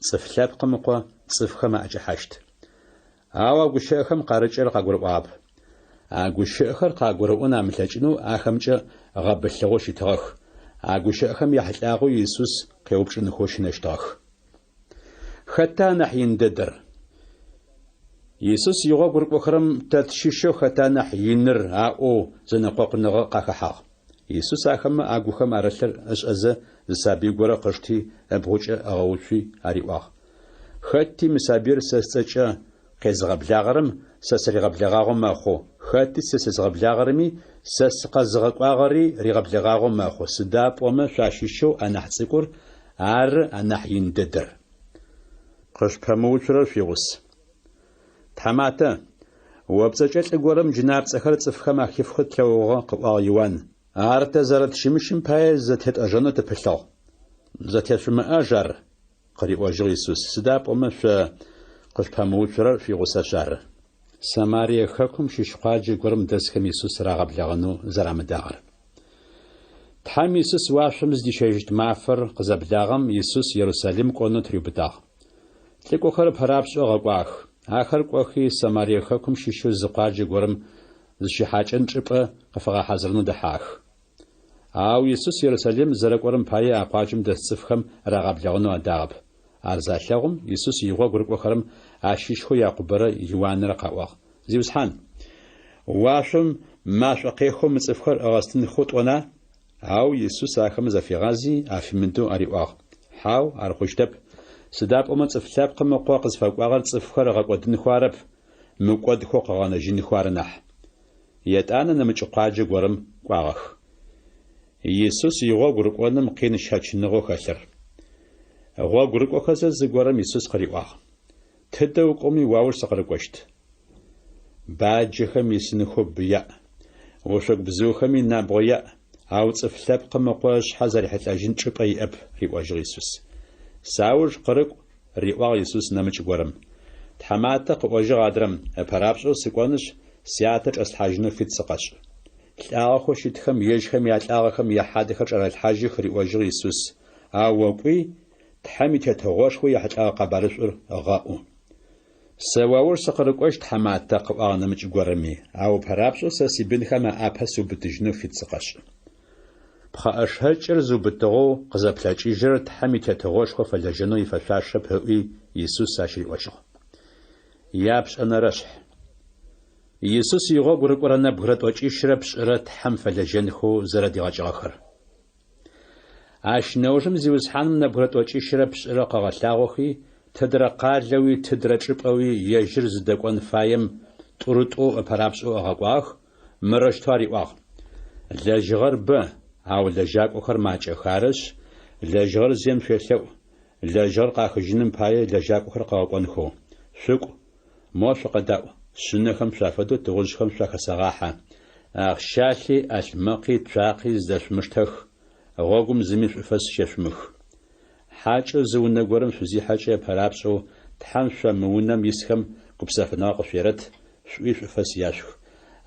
Цӏыф Лъэпкъым Ыкъо цӏыфхэм аӏэкӏэхьащт. Ау а гущыӏэхэм къарыкӏырэр къагурыӏуагъэп. А гущыӏэхэр къагурыӏон амылъэкӏынэу ахэмкӏэ гъэбылъыгъэу щытыгъэх, а гущыӏэхэм яхьылӏагъэу Исус къеупчӏынхэу щынэщтыгъэх. Хэта анахь ин дэдэр? Исус игъогу рыкӏохэрэм тэ тщыщэу хэта нахь иныр аӏоу зэнэкъокъуныгъэ къахэхьагъ. Исус ахэмэ агухэм арылъыр ышӏэзэ зы сабый горэ къышти ыбгъукӏэ ыгъэуцуи ариӏуагъ, Хэти мы сабыир сэ сцӏэкӏэ къезыгъэблагъэрэм сэ сыригъэблэгъагъэу мэхъу, хэти сэ сезыгъэблагъэрэми сэ сыкъэзыгъэкӏуагъэри ригъэблэгъагъэу мэхъу, сыда пӏомэ шъуащыщэу анахь цӏыкӏур ары анахь ин дэдэр. Къышъупэмыуцурэр шъуигъус. Тхьаматэ, о пцӏэкӏэ лӏы горэм джынапцӏэхэр цӏыфхэм ахифхэу тлъэгъугъэ, къыӏуагъ Иуан. Ар тэ зэрэтщымыщым пае зэтетӏэжэнэу тыпылъыгъ. Зэтешъумыӏаж ар, къыриӏожьыгъ Исус, сыда пӏомэ шъо къышъупэмыуцурэр шъуигъусэшъ ары. Самарие хэкум щыщ къуаджэ горэм дэсхэм Исус рагъэблэгъэнэу зэрамыдагъэр. Тхьэм Исус уашъом зыдищэжьыщт мафэр къызэблагъэм, Исус Ерусалим кӏонэу тыриубытагъ. Лӏыкӏохэр ыпэрапшӏэу ыгъэкӏуагъэх. Ахэр кӏохи, Самарие хэкум щыщэу зы къуаджэ горэм зыщихьакӏэн чӏыпӏэ къыфагъэхьазырынэу дэхьагъэх. Ау Исус Ерусалим зэрэкӏорэм пае а къуаджэм дэс цӏыфхэм рагъэблэгъэнэу адагъэп. Ар залъэгъум, Исус игъогу рыкӏохэрэм ащыщхэу Якъубэрэ Иуанрэ къаӏуагъ, Зиусхьан, уашъом машӏо къехэу мы цӏыфхэр ыгъэстынхэу тӏона? Ау Исус ахэмэ зафигъази, афимыдэу ариӏуагъ, Хьау, ар хъущтэп, сыда пӏомэ Цӏыф Лъэпкъым Ыкъо къызфэкӏуагъэр цӏыфхэр ыгъэкӏодынхэу арэп, мыкӏодхэу къыгъэнэжьынхэу ары нахь. Етӏанэ нэмыкӏ къуаджэ горэм кӏуагъэх. Исус игъогу рыкӏоным къин щэчыныгъэу хэлъыр. Гъогу рыкӏохэзэ зыгорэм Исус къыриӏуагъ. Тыдэ укӏоми уауж сыкъырыкӏощт. Баджэхэм исынхэу бы яӏ, ошъогу бзыухэми набгъо яӏ, ау Цӏыф Лъэпкъым Ыкъо ышъхьэ зэрихьылӏэжьын чӏыпӏэ иӏэп, риӏожьыгъ Исус. Сауж къырыкӏу, риӏуагъ Исус нэмыкӏ горэм. Тхьаматэ, къыӏожьыгъ адрэм, ыпэрапшӏэу сыкӏонышъ, сятэ чӏэслъхьажьынэу фит сыкъэшӏ. Лӏагъэхэу щытхэм ежьхэм ялӏагъэхэм яхьадэхэр чӏарэлъхьажьых, риӏожьыгъ Исус, ау о кӏуи, Тхьэм и Тетыгъошхо ехьылӏэгъэ къэбарышӏур гъэӏу. Сэ уауж сыкъырыкӏощт, тхьаматэ, къыӏуагъ нэмыкӏ горэми, ау ыпэрапшӏэу сэ сибынхэм аӏапэ сыубытыжьынэу фит сыкъэшӏ. Пхъэӏэшэкӏыр зыубытыгъэу къызэплъэкӏыжьырэр Тхьэм и Тетыгъошхо фэлэжьэнэу ифэшъуашэп, ыӏуи, Исус ащ риӏожьыгъ. Япшӏэнэрэшъхь. Исус игъогу рыкӏорэ нэбгырэ тӏокӏищрэ пшӏырэ Тхьэм фэлэжьэнхэу зэрэдигъэкӏыгъэхэр. Ащ нэужым Зиусхьаным нэбгырэ тӏокӏищрэ пшӏырэ къыгъэлъагъохи, тыдрэ къалэуи тыдрэ чӏыпӏэуи ежьыр зыдэкӏон фаем тӏурытӏоу ыпэрапшӏэу ыгъэкӏуагъэх, мырэущтэу ариӏуагъ, Лэжьыгъэр бэ, ау лэжьакӏохэр макӏэх, арышъ, лэжьыгъэр зием шъуелъэӏу, лэжьыгъэр къахыжьыным пае лэжьакӏохэр къыгъэкӏонхэу. Шъукӏу, Мо шъукъэдаӏу, шъынэхэм шъуафэдэу тыгъужъхэм шъуахэсэгъахьэ. Ахъщалъи, ӏалъмэкъи, цуакъи зыдэшъумыштэх, гъогум зыми шӏуфэс щешъумых. Хьакӏэу зы унэ горэм шъузихьэкӏэ ыпэрапшӏэу Тхьэм шъо мы унэм исхэм гупсэфыныгъэ къышъуерэт, шъуӏуи шӏуфэс яшъух.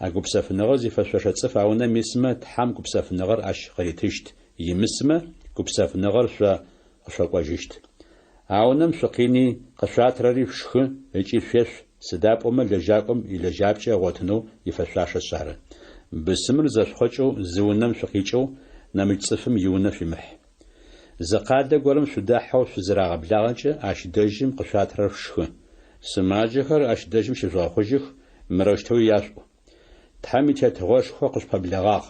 А гупсэфыныгъэр зифэшъошэ цӏыф а унэм исмэ, Тхьэм гупсэфыныгъэр ащ къыритыщт, имысмэ, гупсэфыныгъэр шъо къышъокӏожьыщт. А унэм шъукъини, къышъуатырэри шъушхы ыкӏи шъуешъу, сыда пӏомэ лэжьакӏом илэжьапкӏэ ыгъотынэу ифэшъуашэшъ ары. Бысымыр зэшъухъокӏэу зы унэм шъукъикӏэу нэмыкӏ цӏыфым иунэ шъуимыхь. Зы къалэ горэм шъудахьэу шъузырагъэблагъэкӏэ, ащ дэжьым къышъуатырэр шъушхы. Сымаджэхэр ащ дэжьым щыжъугъэхъужьых, мырэущтэуи яшъуӏу. Тхьэм и Тетыгъошхо къышъупэблэгъагъ.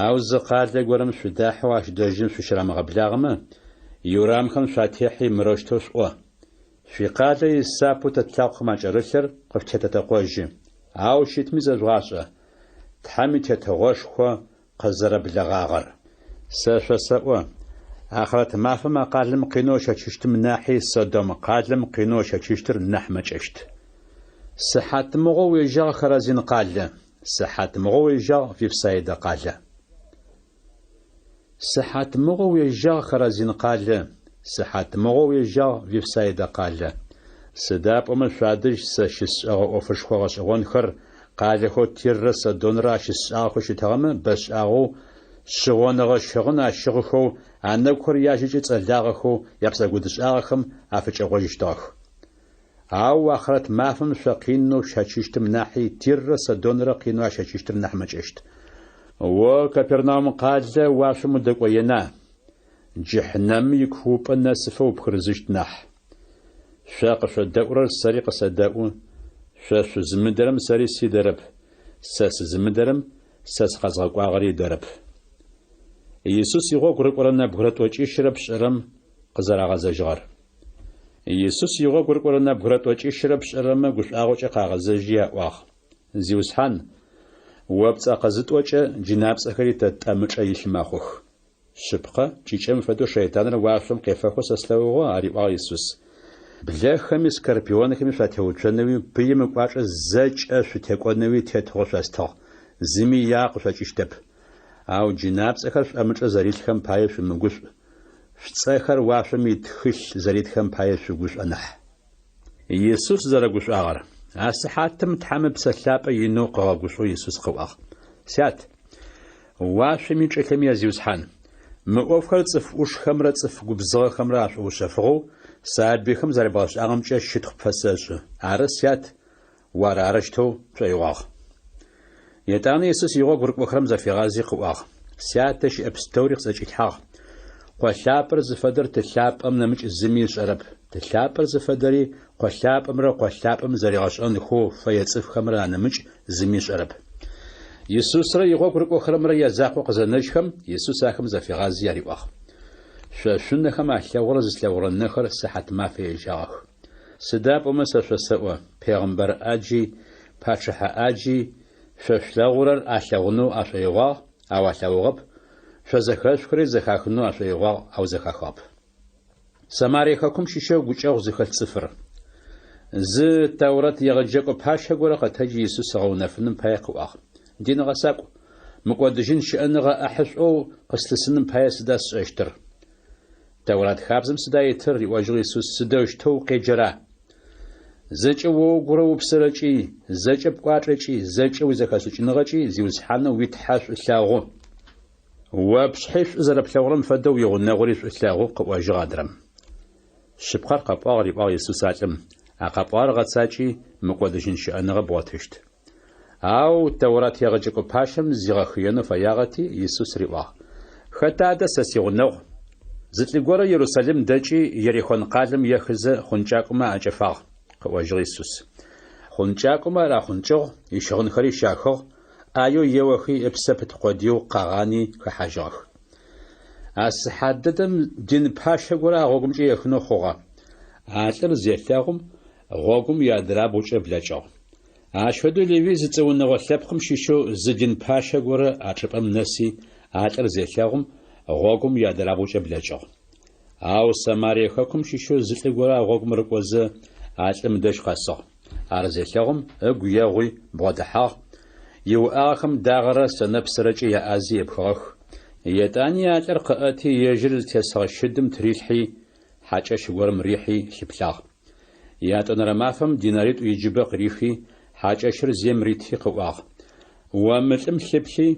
Ау зы къалэ горэм шъудахьэу ащ дэжьым шъущырамыгъэблагъэмэ, иурамхэм шъуатехьи мырэущтэу шъуӏо, Шъуикъалэ исапэу тэ тлъакъохэм акӏэрылъыр къышъутетэтэкъожьы. Ау щытми зэжъугъашӏэ, Тхьэм и Тетыгъошхо къызэрэблэгъагъэр. Сэ шъосэӏо, ахърэт мафэм а къалэм къинэу ыщэчыщтым нахьи Содом къалэм къинэу ыщэчыщтыр нахь мэкӏэщт. Сыхьатмыгъо уежьагъ Хоразин къалэ, сыхьатмыгъо уежьагъ Вифсаидэ къалэ. Сыхьатмыгъо уежьагъ Хоразин къалэ, сыхьатмыгъо уежьагъ Вифсаидэ къалэ. Сыда пӏомэ шъуадэжь сэ щысшӏэгъэ ӏофышхо гъэшӏэгъонхэр къалэхэу Тиррэ Содонрэ ащысшӏагъэхэу щытыгъэмэ, бэшӏагъэу шъыгъоныгъэ щыгъын ащыгъыхэу, анэгухэр яжьэкӏэ цӏэлагъэхэу япсэкӏодышӏагъэхэм афыкӏэгъожьыщтыгъэх. Ау ахърэт мафэм шъо къинэу шъущэчыщтым нахьи Тиррэ Содонрэ къинэу ащэчыщтыр нахь мэкӏэщт. О, Капернаум къалэ, уашъом удэкӏоена? Джыхьнэмым икуупӏэ нэсыфэ упхырызыщт нахь. Шъо къышъодэӏурэр сэри къысэдэӏу, шъо шъузымыдэрэм сэри сидэрэп, сэ сызымыдэрэм сэ сыкъэзгъэкӏуагъэри ыдэрэп. Исус игъогу рыкӏорэ нэбгырэ тӏокӏищырэ пшӏырэм къызэрагъэзэжьыгъэр. Исус игъогу рыкӏорэ нэбгырэ тӏокӏищырэ пшӏырэмэ гушӏуагъокӏэ къагъэзэжьи аӏуагъ, Зиусхьан, о пцӏэ къызытӏокӏэ, джынапцӏэхэри тэ тӏэмычӏэ илъ мэхъух. Шъыпкъэ, кӏыкӏэм фэдэу шэйтаныр уашъом къефэхэу сэ слъэгъугъэ, ариӏуагъ Исус. Блэхэми скорпионхэми шъуатеуцонэуи, пыим ыкӏуачӏэ зэкӏэ шъутекӏонэуи тетыгъо шъостыгъ, зыми иягъэ къышъокӏыщтэп. Ау джынапцӏэхэр шъуӏэмычӏэ зэрилъхэм пае шъумыгушӏу, шъуцӏэхэр уашъом итхылъ зэритхэм пае шъугушӏо нахь. Исус зэрэгушӏуагъэр. А сыхьатым Тхьэм Ыпсэ Лъапӏэ инэу къыгъэгушӏоу Исус къыӏуагъ, Сят, уашъоми чӏылъэми я Зиусхьан, мы ӏофхэр цӏыф ӏушхэмрэ цӏыф губзыгъэхэмрэ ашӏоушъэфыгъэу сабыйхэм зэребгъэшӏагъэмкӏэ щытхъу пфэсэшӏы. Ары, Сят, о ар арэущтэу пшӏоигъуагъ. Етӏанэ Исус игъогу рыкӏохэрэм зафигъази къыӏуагъ, Сятэ щыӏэ пстэури къысӏэкӏилъхьагъ. Къо лъапӏэр зыфэдэр Ты лъапӏэм нэмыкӏ зыми ышӏэрэп. Ты лъапӏэр зыфэдэри Къо лъапӏэмрэ Къо лъапӏэм зэригъэшӏэнхэу фэе цӏыфхэмрэ анэмыкӏ зыми ышӏэрэп. Исусрэ игъогу рыкӏохэрэмрэ язакъоу къызэнэжьхэм, Исус ахэм зафигъази ариӏуагъ, Шъо шъунэхэм алъэгъурэр зылъэгъурэ нэхэр сыхьатмафэ ежьагъэх. Сыда пӏомэ сэ шъосэӏо, пегъымбар ӏаджи, пачъыхьэ ӏаджи шъо шъулъэгъурэр алъэгъунэу ашӏоигъуагъ, ау алъэгъугъэп, шъо зэхэшъухырэри зэхахынэу ашӏоигъуагъ, ау зэхахыгъэп. Самарие хэкум щыщэу гукӏэгъу зыхэлъ цӏыфыр. Зы Тэурат егъэджэкӏо пащэ горэ къэтэджи Исус ыгъэунэфыным пае къыӏуагъ, Дин гъэсакӏу, мыкӏодыжьын щыӏэныгъэ ӏэхьышӏоу къыслъысыным пае сыда сшӏэщтыр? Тэурат хабзэм сыда итыр? риӏожьыгъ Исус, сыдэущтэу укъеджэра? Зэкӏэ о угурэ упсэрэкӏи, зэкӏэ пкӏуачӏэкӏи, зэкӏэ уизэхэшӏыкӏыныгъэкӏи Зиусхьанэу уи Тхьэ шӏу лъэгъу. О пшъхьи шӏу зэрэплъэгъурэм фэдэу уигъунэгъури шӏу лъэгъу, къыӏожьыгъ адрэм. Шъыпкъэр къэпӏуагъ, риӏуагъ Исус а лӏым, а къэпӏуагъэр гъэцакӏи, мыкӏодыжьын щыӏэныгъэ бгъотыщт. Ау Тэурат егъэджэкӏо пащэм зигъэхыенэу фэягъэти, Исус риӏуагъ, Хэта адэ сэ сигъунэгъу? Зы лӏы горэ Ерусалим дэкӏи, Ерихон къалэм ехызэ, хъункӏакӏомэ аӏэкӏэфагъ, къыӏожьыгъ Исус. Хъункӏакӏомэ ар ахъункӏыгъ, ищыгъынхэри щахыгъ, ӏаеу еохи, ыпсэ пыт къодыеу къагъани хэхьажьыгъэх. А сыхьат дэдэм дин пащэ горэ а гъогумкӏэ ехынэу хъугъэ. А лӏыр зелъэгъум, гъогум иадырабгъукӏэ блэкӏыгъ. Ащ фэдэу Левый зыцӏэ унэгъо лъэпкъым щыщэу зы дин пащэ горэ а чӏыпӏэм нэси, а лӏыр зелъэгъум, гъогум иадырабгъукӏэ блэкӏыгъ. Ау Самарие хэкум щыщэу зы лӏы горэ а гъогум рыкӏозэ, а лӏым ыдэжь къэсыгъ. Ар зелъэгъум, ыгу егъуи, бгъодэхьагъ, иуӏагъэхэм дагъэрэ сэнэпсырэкӏэ яӏази епхыгъэх. Етӏани а лӏыр къыӏэти, ежьыр зытесыгъэ щыдым тырилъхьи, хьакӏэщ горэм рихьи лъыплъагъ. Ятӏонэрэ мафэм динаритӏу иджыбэ къырихи, хьакӏэщыр зием рити къыӏуагъ, О мы лӏым лъыплъи,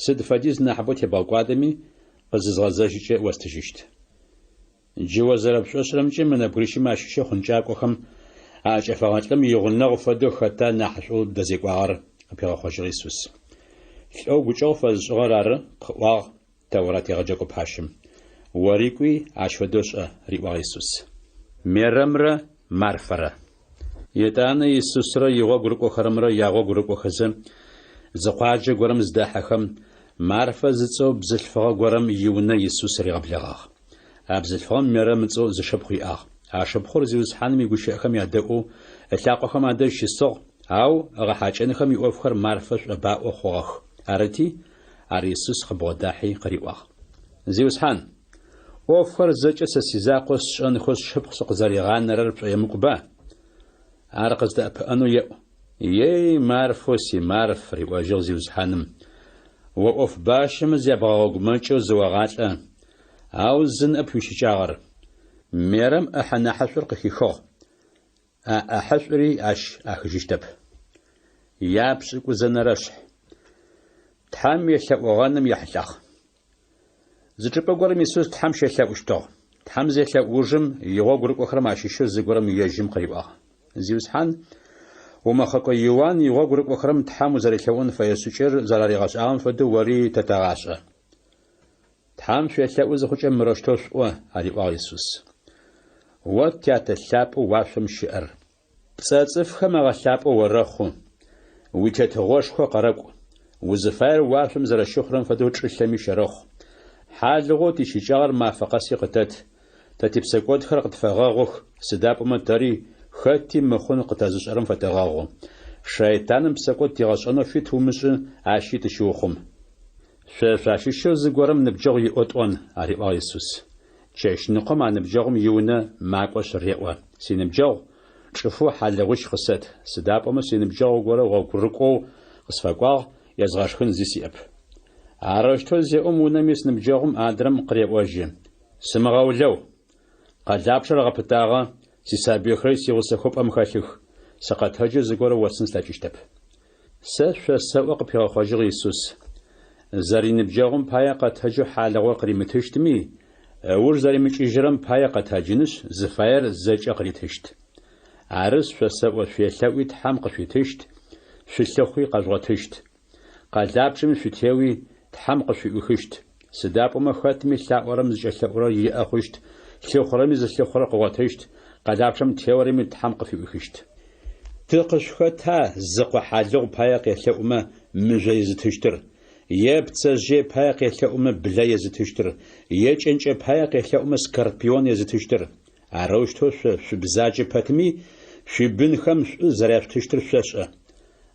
сыд фэдиз нахьыбэу тебгъэкӏуадэми, къызызгъэзэжьыкӏэ остыжьыщт. Джы о зэрэпшӏошӏырэмкӏэ мы нэбгырищым ащыщэу хъункӏакӏохэм аӏэкӏэфэгъэ лӏым игъунэгъу фэдэу хэта нахьышӏоу дэзекӏуагъэр? къыпигъэхъожьыгъ Исус. Лӏэу гукӏэгъу фэзышӏыгъэр ары, къыӏуагъ Тэурат егъэджэкӏо пащэм. Ори кӏуи, ащ фэдэу шӏэ, риӏуагъ Исус. Мерэмрэ Марфэрэ. Етӏанэ Исусрэ игъогу рыкӏохэрэмрэ ягъогу рыкӏохэзэ, зы къуаджэ горэм зыдэхьэхэм, Марфэ зыцӏэу бзылъфыгъэ горэм иунэ Исус ригъэблэгъагъ. А бзылъфыгъэм Мерэм ыцӏэу зы шыпхъу иӏагъ. А шыпхъур Зиусхьаным игущыӏэхэм ядэӏоу ылъакъохэм адэжь щысыгъ, ау ыгъэхьакӏэнхэм иӏофхэр Марфэ шӏобаӏо хъугъэх. Арыти, ар Исус къыбгъодахьи къыриӏуагъ, Зиусхьан, ӏофхэр зэкӏэ сэ сизакъоу сшӏэнхэу сшыпхъу сыкъызэригъанэрэр пшӏоемыкӏуба? Ар къыздэӏэпыӏэнэу еӏу. Ей, Марфэу си Марф, риӏожьыгъ Зиусхьаным, о ӏоф бащэмэ зябгъэгъэгумэкӏэу зыогъалӏэ, ау зы ныӏэп уищыкӏагъэр. Мерэм ӏыхьэ нахьышӏур къыхихыгъ, а ӏэхьышӏури ащ ӏахыжьыщтэп. Япшӏыкӏузэнэрэшъхь. Тхьэм елъэӏугъэным ехьылӏагъ. Зы чӏыпӏэ горэм Исус Тхьэм щелъэӏущтыгъ. Тхьэм зелъэӏу ужым, игъогу рыкӏохэрэм ащыщэу зыгорэм ежьым къыриӏуагъ. Зиусхьан, умэхъэкӏо Иуан игъогу рыкӏохэрэм Тхьэм узэрелъэӏун фэе шӏыкӏэр зэраригъэшӏагъэм фэдэу ори тэ тэгъашӏэ. Тхьэм шъуелъэӏу зыхъукӏэ мырэущтэу шъуӏо, ариӏуагъ Исус. О Тятэ лъапӏэу уашъом щыӏэр! Пцӏэ цӏыфхэм агъэлъапӏэу орэхъу, уи Тетыгъошхо къэрэкӏу, узыфаер уашъом зэрэщыхъурэм фэдэу чӏылъэми щэрэхъу. Хьалыгъоу тищыкӏагъэр мафэ къэси къытэт, тэ типсэкӏодхэр къытфэгъэгъух, сыда пӏомэ тэри хэти мыхъун къытэзышӏэрэм фэтэгъэгъу. Шэйтаным псэкӏод тигъэшӏэнэу фит умышӏы, ащи тыщыухъум. Шъо шъуащыщэу зыгорэм ныбджэгъу иӏэу тӏон, ариӏуагъ Исус. Чэщныкъом а ныбджэгъум иунэ макӏошъ реӏо, Синыбджэгъу, чӏыфэу хьалыгъуищ къысэт, сыда пӏомэ синыбджэгъу горэ гъогурыкӏоу къысфэкӏуагъ, езгъэшхын зи сиӏэп. Арэущтэу зеӏом унэм ис ныбджэгъум адрэм къыреӏожьы, Сымыгъэулэу! Къэлапчъэр гъэпытагъэ, сисабыйхэри сигъусэхэу пӏэм хэлъых, сыкъэтэджэу зыгорэ остын слъэкӏыщтэп. Сэ шъосэӏо, къыпигъэхъожьыгъ Исус, зэриныбджэгъум пае къэтэджэу хьалыгъур къыримытыщтми, ыуж зэримыкӏыжьырэм пае къэтэджынышъ, зыфаер зэкӏэ къыритыщт. Арышъ, шъосэӏо, шъуелъэӏуи Тхьэм къышъуитыщт, шъулъыхъуи къэжъугъотыщт. Къэлапчъэми шъутеуи, Тхьэм къышъуфыӏуихыщт. Сыда пӏомэ хэтми лъаӏорэм зыкӏэлъэӏурэр иӏэ хъущт, лъыхъурэми зылъыхъурэр къыгъотыщт, къэлапчъэм теорэми Тхьэм къыфыӏуихыщт. Ты къышъухэта зыкъо хьалыгъу пае къелъэӏумэ мыжъо езытыщтыр, е пцэжъые пае къелъэӏумэ блэ езытыщтыр, е кӏэнкӏэ пае къелъэӏумэ скорпион езытыщтыр? Арэущтэу шъо шъубзаджэ пэтми, шъуибынхэм шӏу зэряшъутыщтыр шъошӏэ.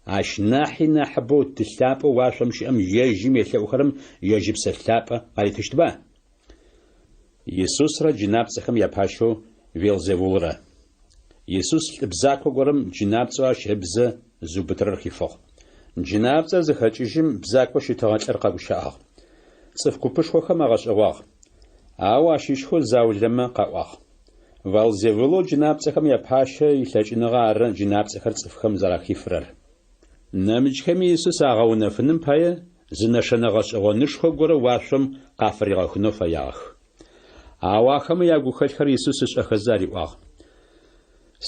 Ащ нахьи нахьыбэу Ты лъапӏэу уашъом щыӏэм ежьым елъэӏухэрэм ежь Ыпсэ Лъапӏэ къаритыщтба? Исусрэ джынапцӏэхэм япащэу Велзевулрэ. Исус лӏы бзако горэм джынапцӏэу ащ ыбзэ зыубытырэр хифыгъ. Джынапцӏэр зыхэкӏыжьым, бзакоу щытыгъэ лӏыр къэгущыӏагъ. Цӏыф купышхохэм агъэшӏэгъуагъ. Ау ащыщхэу заулэмэ къаӏуагъ. Ваалзевулэу джынапцӏэхэм япащэ илъэкӏыныгъэ ары джынапцӏэхэр цӏыфхэм зэрахифырэр. Нэмыкӏхэми Исус агъэунэфыным пае зы нэшэнэ гъэшӏэгъонышхо горэ уашъом къафыригъэхынэу фэягъэх. Ау ахэмэ ягухэлъхэр Исус ышӏэхэзэ ариӏуагъ,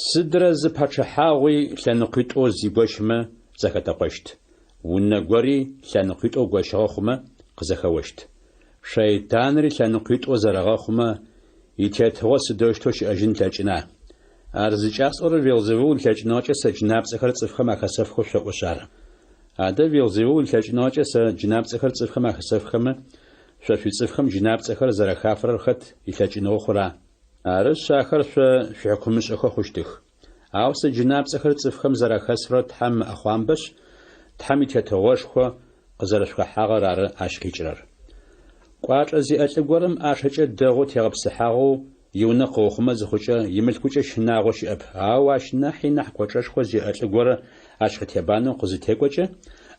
Сыдрэ зы пачъыхьагъуи лъэныкъуитӏоу зигощмэ зэхэтэкъощт, унэ гори лъэныкъуитӏоу гощыгъэ хъумэ къызэхэощт. Шэйтанри лъэныкъуитӏоу зэрэгъэхъумэ, итетыгъо сыдэущтэу щыӏэжьын ылъэкӏына? Ар зыкӏасӏорэр Велзевул илъэкӏыныгъэкӏэ сэ джынапцӏэхэр цӏыфхэм ахэсэфхэу шъоӏошъ ары. Адэ Велзевул илъэкӏыныгъэкӏэ сэ джынапцӏэхэр цӏыфхэм ахэсэфхэмэ, шъо шъуицӏыфхэм джынапцӏэхэр зэрэхафырэр хэт илъэкӏыныгъэу хъура? Арышъ, ахэр шъо шъуихьыкумышӏэхэу хъущтых. Ау сэ джынапцӏэхэр цӏыфхэм зэрахэсфырэр Тхьэм ыӏэхъуамбэшъ, Тхьэм и Тетыгъошхо къызэрэшъухэхьагъэр ары ащ къикӏырэр. Кӏуачӏэ зиӏэ лӏы горэм ӏашэкӏэ дэгъоу тегъэпсыхьагъэу иунэ къыухъумэ зыхъукӏэ, имылъкукӏэ щынагъо щыӏэп, ау ащ нахьи нахь кӏочӏэшхо зиӏэ лӏы горэ ащ къытебанэу къызытекӏокӏэ,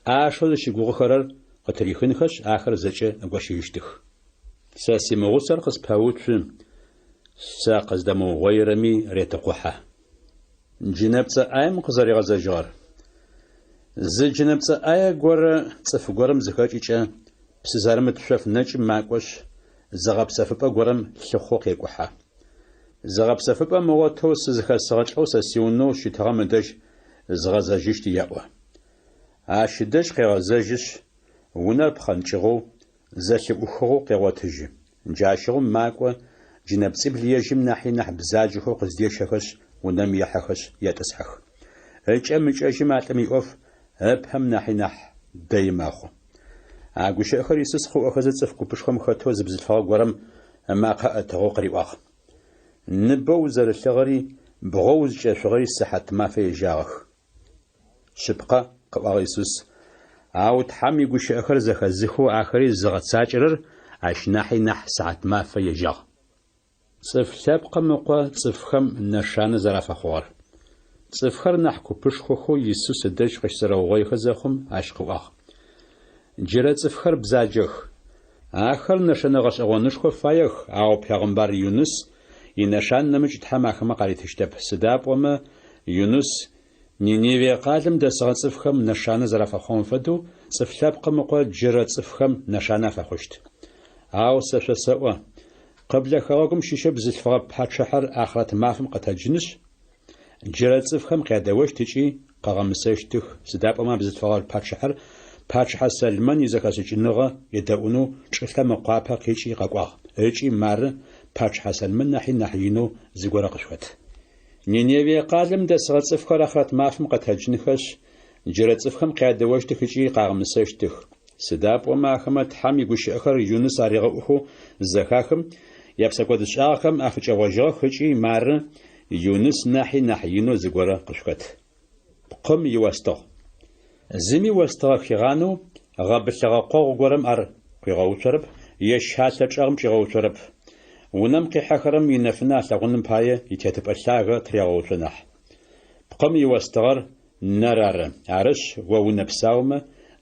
ӏашэу зыщыгугъыхэрэр къытырихынхэшъ, ахэр зэкӏэ ыгощыжьыщтых. Сэ симыгъусэр къыспэуцу, сэ къыздэмыугъоирэми ретэкъухьэ. Джынэпцӏэ ӏаем къызэригъэзэжьыгъэр. Зы джынэпцӏэ ӏае горэ цӏыф горэм зыхэкӏыкӏэ, псы зэрымыт шъоф нэкӏым макӏошъ, зыгъэпсэфыпӏэ горэм лъыхъоу къекӏухьэ. Зыгъэпсэфыпӏэ ымыгъотэу сызыхэсыгъэ лӏэу сэ сиунэу щытыгъэм ыдэжь згъэзэжьыщт еӏо. Ащ ыдэжь къегъэзэжьышъ, унэр пхъэнкӏыгъэу, зэлъыӏухыгъэу къегъотыжьы. Джащыгъум макӏо, джынэпцӏибл ежьым нахьи нахь бзаджэхэу къыздещэхэшъ, унэм ехьэхэшъ етӏысхьэх. Ыкӏэм-ыкӏэжьым а лӏым иӏоф ыпэм нахьи нахь дэи мэхъу. А гущыӏэхэр Исус къыӏохэзэ цӏыф купышхом хэтэу зы бзылъфыгъэ горэм ымакъэ ӏэтыгъэу къыриӏуагъ. Ныбэу узэрылъыгъэри, бгъэу узкӏэшъугъэри сыхьатмафэ ежьагъэх. Шъыпкъэ, къыӏуагъ Исус, ау Тхьэм игущыӏэхэр зэхэзыхэу ахэри зыгъэцакӏэрэр ащ нахьи нахь сыхьатмафэ ежьагъ. Цӏыф Лъэпкъым Ыкъо цӏыфхэм нэшанэ зэрафэхъугъэр. Цӏыфхэр нахь купышхохэу Исус ыдэжь къыщызэрэугъоихэ зэхъум, ащ къыӏуагъ, Джырэ цӏыфхэр бзаджэх. Ахэр нэшэнэ гъэшӏэгъонышхо фаех, ау пегъымбар Юныс инэшан нэмыкӏ Тхьэм ахэмэ къаритыщтэп, сыда пӏомэ Юныс Ниневие къалэм дэсыгъэ цӏыфхэм нэшанэ зэрафэхъугъэм фэдэу Цӏыф Лъэпкъым Ыкъо джырэ цӏыфхэм нэшанэ афэхъущт. Ау сэ шъосэӏо, къыблэ хэгъэгум щыщэу бзылъфыгъэ пачъыхьэр ахърэт мафэм къэтэджынышъ, джырэ цӏыфхэм къядэощт ыкӏи къыгъэмысэщтых, сыда пӏомэ а бзылъфыгъэ пачъыхьэр пачъыхьэ Сэлмэн изэхэшӏыкӏыныгъэ едэӏунэу чӏылъэм ыкъуапэ къикӏи къэкӏуагъ, ыкӏи мары пачъыхьэ Сэлмэн нахьи нахь инэу зыгорэ къышъухэт. Ниневие къалэм дэсыгъэ цӏыфхэр ахърэт мафэм къэтэджынхэшъ, джырэ цӏыфхэм къядэощтых ыкӏи къагъэмысэщтых. Сыда пӏомэ ахэмэ Тхьэм игущыӏэхэр Юныс аригъэӏухэу зызэхахым, япсэкӏодышӏагъэхэм афыкӏэгъожьыгъэх ыкӏи мары Юныс нахьи нахь инэу зыгорэ къышъухэт. Пкъым иостыгъ. Зыми остыгъэ хигъанэу гъэбылъыгъэ къогъу горэм ар къуигъэуцорэп е щалъэ чӏэгъым чӏигъэуцорэп. Унэм къихьэхэрэм инэфынэ алъэгъуным пае итетыпӏэ лъагэ тырегъэуцо нахь. Пкъым иостыгъэр нэр ары, арышъ, о унэ псаумэ,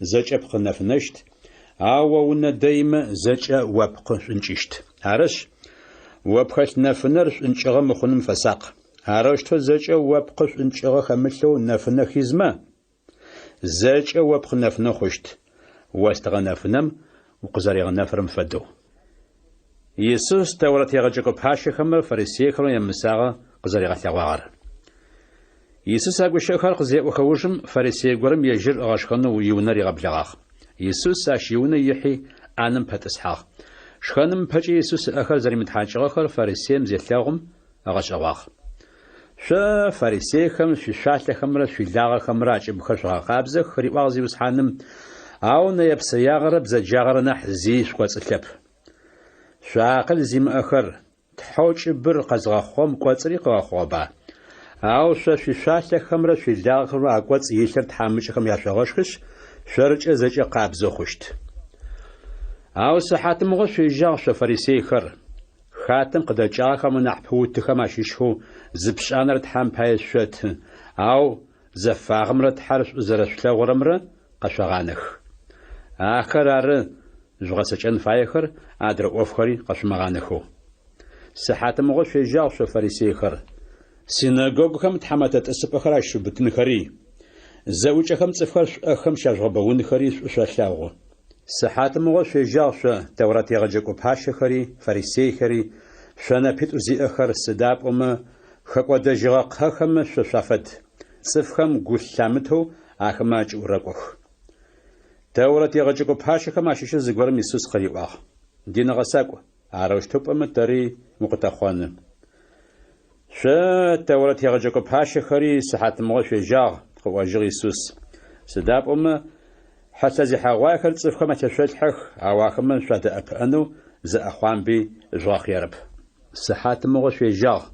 зэкӏэ пкъы нэфынэщт, ау о унэ дэимэ, зэкӏэ о пкъы шӏункӏыщт. Арышъ, о пхэлъ нэфынэр шӏункӏыгъэ мыхъуным фэсакъ. Арэущтэу зэкӏэ о пкъы шӏункӏыгъэ хэмылъэу нэфынэ хизмэ, зэкӏэ о пкъы нэфынэ хъущт, остыгъэ нэфынэм укъызэригъэнэфырэм фэдэу. Исус Тэурэт егъэджэкӏо пащэхэмрэ фарисейхэмрэ ямысагъэ къызэригъэлъэгъуагъэр. Исус а гущыӏэхэр къызеӏохэ ужым, фарисей горэм ежьыр ыгъэшхэнэу иунэ ригъэблэгъагъ. Исус ащ иунэ ихьи, ӏанэм пэтӏысхьагъ. Шхэным ыпэкӏэ Исус ыӏэхэр зэримытхьакӏыгъэхэр фарисеим зелъэгъум, ыгъэшӏэгъуагъ. Шъо, фарисейхэм, шъуишъуалъэхэмрэ шъуилагъэхэмрэ акӏыбхэр шъогъэкъабзэх, риӏуагъ Зиусхьаным, ау нэе-псэягъэрэ бзэджагъэрэ нахь зи шъукӏоцӏылъэп. Шъо акъыл зимыӏэхэр, Тхьэу кӏыбыр къэзгъэхъугъэм кӏоцӏри къыгъэхъугъэба? Ау шъо шъуишъуалъэхэмрэ шъуилагъэхэмрэ акӏоцӏ илъыр тхьамыкӏэхэм яшъогъэшхышъ, шъоркӏэ зэкӏэ къабзэу хъущт. Ау сыхьатмыгъо шъуежьагъ шъо фарисейхэр! Хатэм къыдэкӏагъэхэм анахь пыутыхэм ащыщхэу зы пшӏанэр Тхьэм пае шъоты, ау зэфагъэмрэ Тхьэр шӏу зэрэшъулъэгъурэмрэ къэшъогъанэх. Ахэр ары жъугъэцэкӏэн фаехэр, адрэ ӏофхэри къэшъумыгъанэхэу. Сыхьатымыгъо шъуежьагъ шъо фарисейхэр! Синэгогухэм тхьамэтэ тӏысыпӏэхэр ащышъуубытынхэри, зэӏукӏэхэм цӏыфхэр шъуӏэхэм щяжъугъэбэунхэри шӏу шъолъэгъу. Сыхьатымыгъо шъуежьагъ шъо, Тэурат егъэджэкӏо пащэхэри, фарисейхэри, шъо нэпитӏу зиӏэхэр, сыда пӏомэ хэкӏодэжьыгъэ кхъэхэмэ шъо шъуафэд, цӏыфхэм гу лъамытэу ахэмэ акӏыӏу рэкӏох. Тэурэт егъэджэкӏо пащэхэм ащыщэу зыгорэм Исус къыриӏуагъ, Дин гъэсакӏу, арэущтэу пӏомэ тэри укъытэхъоны. Шъо, Тэурэт егъэджэкӏо пащэхэри, сыхьатымыгъо шъуежьагъ, къыӏожьыгъ Исус. Сыда пӏомэ, хьылъэ зехьэгъуаехэр цӏыфхэм атешъолъхьэх, ау ахэмэ шъуадэӏэпыӏэнэу зы ӏэхъуамби жъугъэхъыерэп. Сыхьатымыгъо шъуежьагъ.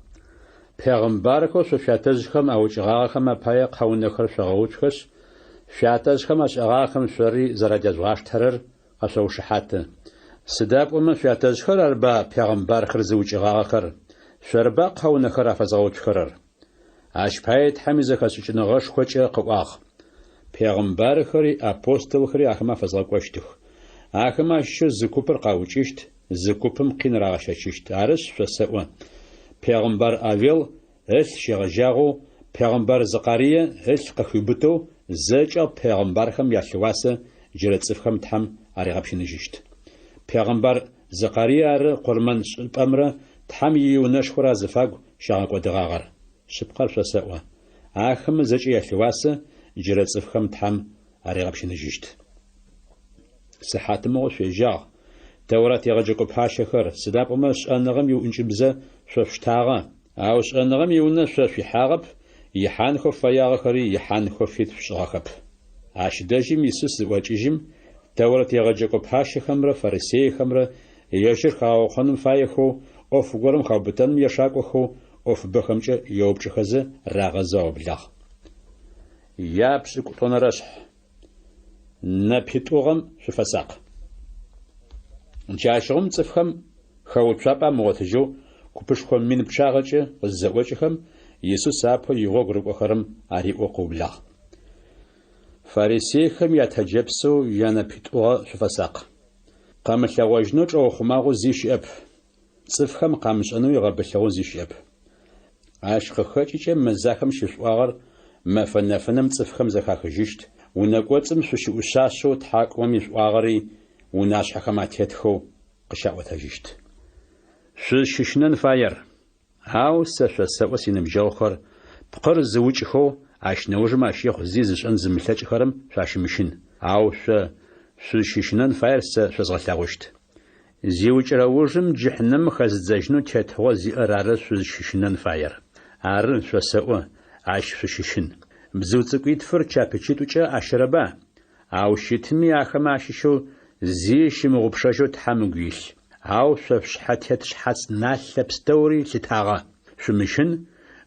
Пегъымбархэу шъо шъуятэжъхэм аукӏыгъагъэхэм апае къэунэхэр шъогъэуцухэшъ, шъуятэжъхэм ашӏэгъагъэхэм шъори зэрадежъугъаштэрэр къэшъоушыхьаты. Сыда пӏомэ шъуятэжъхэр арба пегъымбархэр зыукӏыгъагъэхэр, шъорба къэунэхэр афэзгъэуцухэрэр? Ащ пае Тхьэм изэхэшӏыкӏыныгъэшхокӏэ къыӏуагъ, Пегъымбархэри апостолхэри ахэмэ афэзгъэкӏощтых. Ахэмэ ащыщэу зы купыр къаукӏыщт, зы купым къин рагъэщэчыщт. Арышъ, шъосэӏо, пегъымбар Авел ылъ щегъэжьагъэу пегъымбар Зыкъарие ылъ къыхиубытэу зэкӏэ пегъымбархэм ялъыуасэ джырэ цӏыфхэм Тхьэм аригъэпщыныжьыщт. Пегъымбар Зыкъарие ары къурмэн шӏыпӏэмрэ Тхьэм иунэшхорэ азыфагу щагъэкӏодыгъагъэр. Шъыпкъэр шъосэӏо, ахэмэ зэкӏэ ялъыуасэ джырэ цӏыфхэм Тхьэм аригъэпщыныжьыщт. Сыхьатымыгъо шъуежьагъ, Тэурат егъэджэкӏо пащэхэр, сыда пӏомэ шӏэныгъэм иӏункӏыбзэ шъо шъуштагъэ, ау шӏэныгъэм иунэ шъо шъуихьагъэп, ихьанхэу фэягъэхэри ихьанхэу фит шъушӏыгъэхэп. Ащ дэжьым Исус зыӏокӏыжьым, Тэурэт егъэджэкӏо пащэхэмрэ фарисейхэмрэ ежьыр хагъэукъоным фаехэу, ӏоф горэм хаубытэным ешакӏохэу ӏофыбэхэмкӏэ еупчӏыхэзэ рагъэзэу аублагъ. Япшӏыкӏутӏонэрэшъхь. Нэпитӏугъэм шъуфэсакъ. Джащыгъум цӏыфхэм хэуцуапӏэ амыгъотыжьэу купышхо мин пчъагъэкӏэ къызызэӏокӏыхэм, Исус апэу игъогу рыкӏохэрэм ариӏоу къыублагъ. Фарисейхэм ятэджэпсэу янэпитӏугъэ шъуфэсакъ. Къэмылъэгъожьынэу чӏэухъумагъэу зи щыӏэп, цӏыфхэм къамышӏэнэуи гъэбылъыгъэу зи щыӏэп. Ащ къыхэкӏыкӏэ мэзахэм щышъуӏуагъэр мэфэ нэфынэм цӏыфхэм зэхахыжьыщт, унэ кӏоцӏым шъущыӏушъашъэу тхьакӏумэм ишъуӏуагъэри унашъхьэхэм атетхэу къыщаӏотэжьыщт. Шъузщыщынэн фаер. Ау сэ шъосэӏо, синыбджэгъухэр, пкъыр зыукӏхэу, ащ нэужым ащ ехъу зи зышӏэн зымылъэкӏхэрэм шъуащымыщын. Ау шъо шъузщыщынэн фаер сэ шъозгъэлъэгъущт. Зиукӏырэ ужым джыхьнэмым хэзыдзэжьынэу тетыгъо зиӏэр ары шъузщыщынэн фаер. Ары, шъосэӏо, ащ шъущыщын. Бзыу цӏыкӏуитфыр чапычитӏукӏэ ащэрэба? Ау щытми ахэмэ ащыщэу зи щымыгъупшэжьэу Тхьэм ыгу илъ. Ау шъо шъушъхьэ тет шъхьац налъэ пстэури лъытагъэ. Шъумыщын,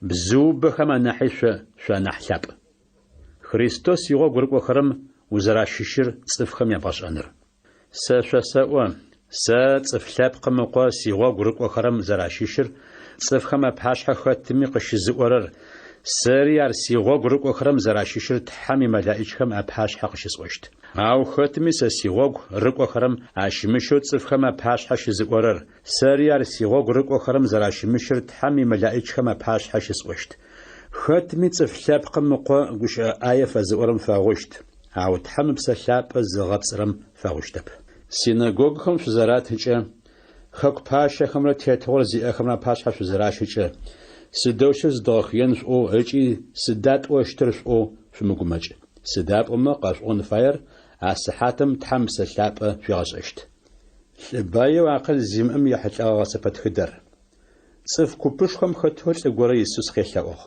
бзыубэхэм анахьи шъо шъуанахь лъапӏ. Христос игъогу рыкӏохэрэм узэращыщыр цӏыфхэм ябгъэшӏэныр. Сэ шъосэӏо, сэ, Цӏыф Лъэпкъым Ыкъо, сигъогу рыкӏохэрэм зэращыщыр цӏыфхэм апашъхьэ хэтми къыщызыӏорэр, сэри ар сигъогу рыкӏохэрэм зэращыщыр Тхьэм имэлаӏичхэм апашъхьэ къыщысӏощт. Ау хэтми сэ сигъогу рыкӏохэрэм ащымыщэу цӏыфхэм апашъхьэ щызыӏорэр, сэри ар сигъогу рыкӏохэрэм зэращымыщыр Тхьэм имэлаӏичхэм апашъхьэ щысӏощт. Хэтми Цӏыф Лъэпкъым Ыкъо гущыӏэ ӏае фэзыӏорэм фэгъущт. Ау Тхьэм Ыпсэ Лъапӏэ зыгъэпцӏырэм фэгъущтэп. Синэгогухэм шъузэратыкӏэ, хэку пащэхэмрэ тетыгъор зиӏэхэмрэ апашъхьэ шъузыращэкӏэ, сыдэущтэу зыдгъэхыен шъуӏоу ыкӏи сыда тӏощтыр шъуӏоу шъумыгумэкӏ. Сыда пӏомэ къэшъуӏон фаер а сыхьатым Тхьэм Ыпсэ Лъапӏэ шъуигъэшӏэщт. Лӏы баеу акъыл зимыӏэм ехьылӏэгъэ гъэсэпэтхыдэр. Цӏыф купышхом хэтэу лӏы горэ Исус къелъэӏугъ.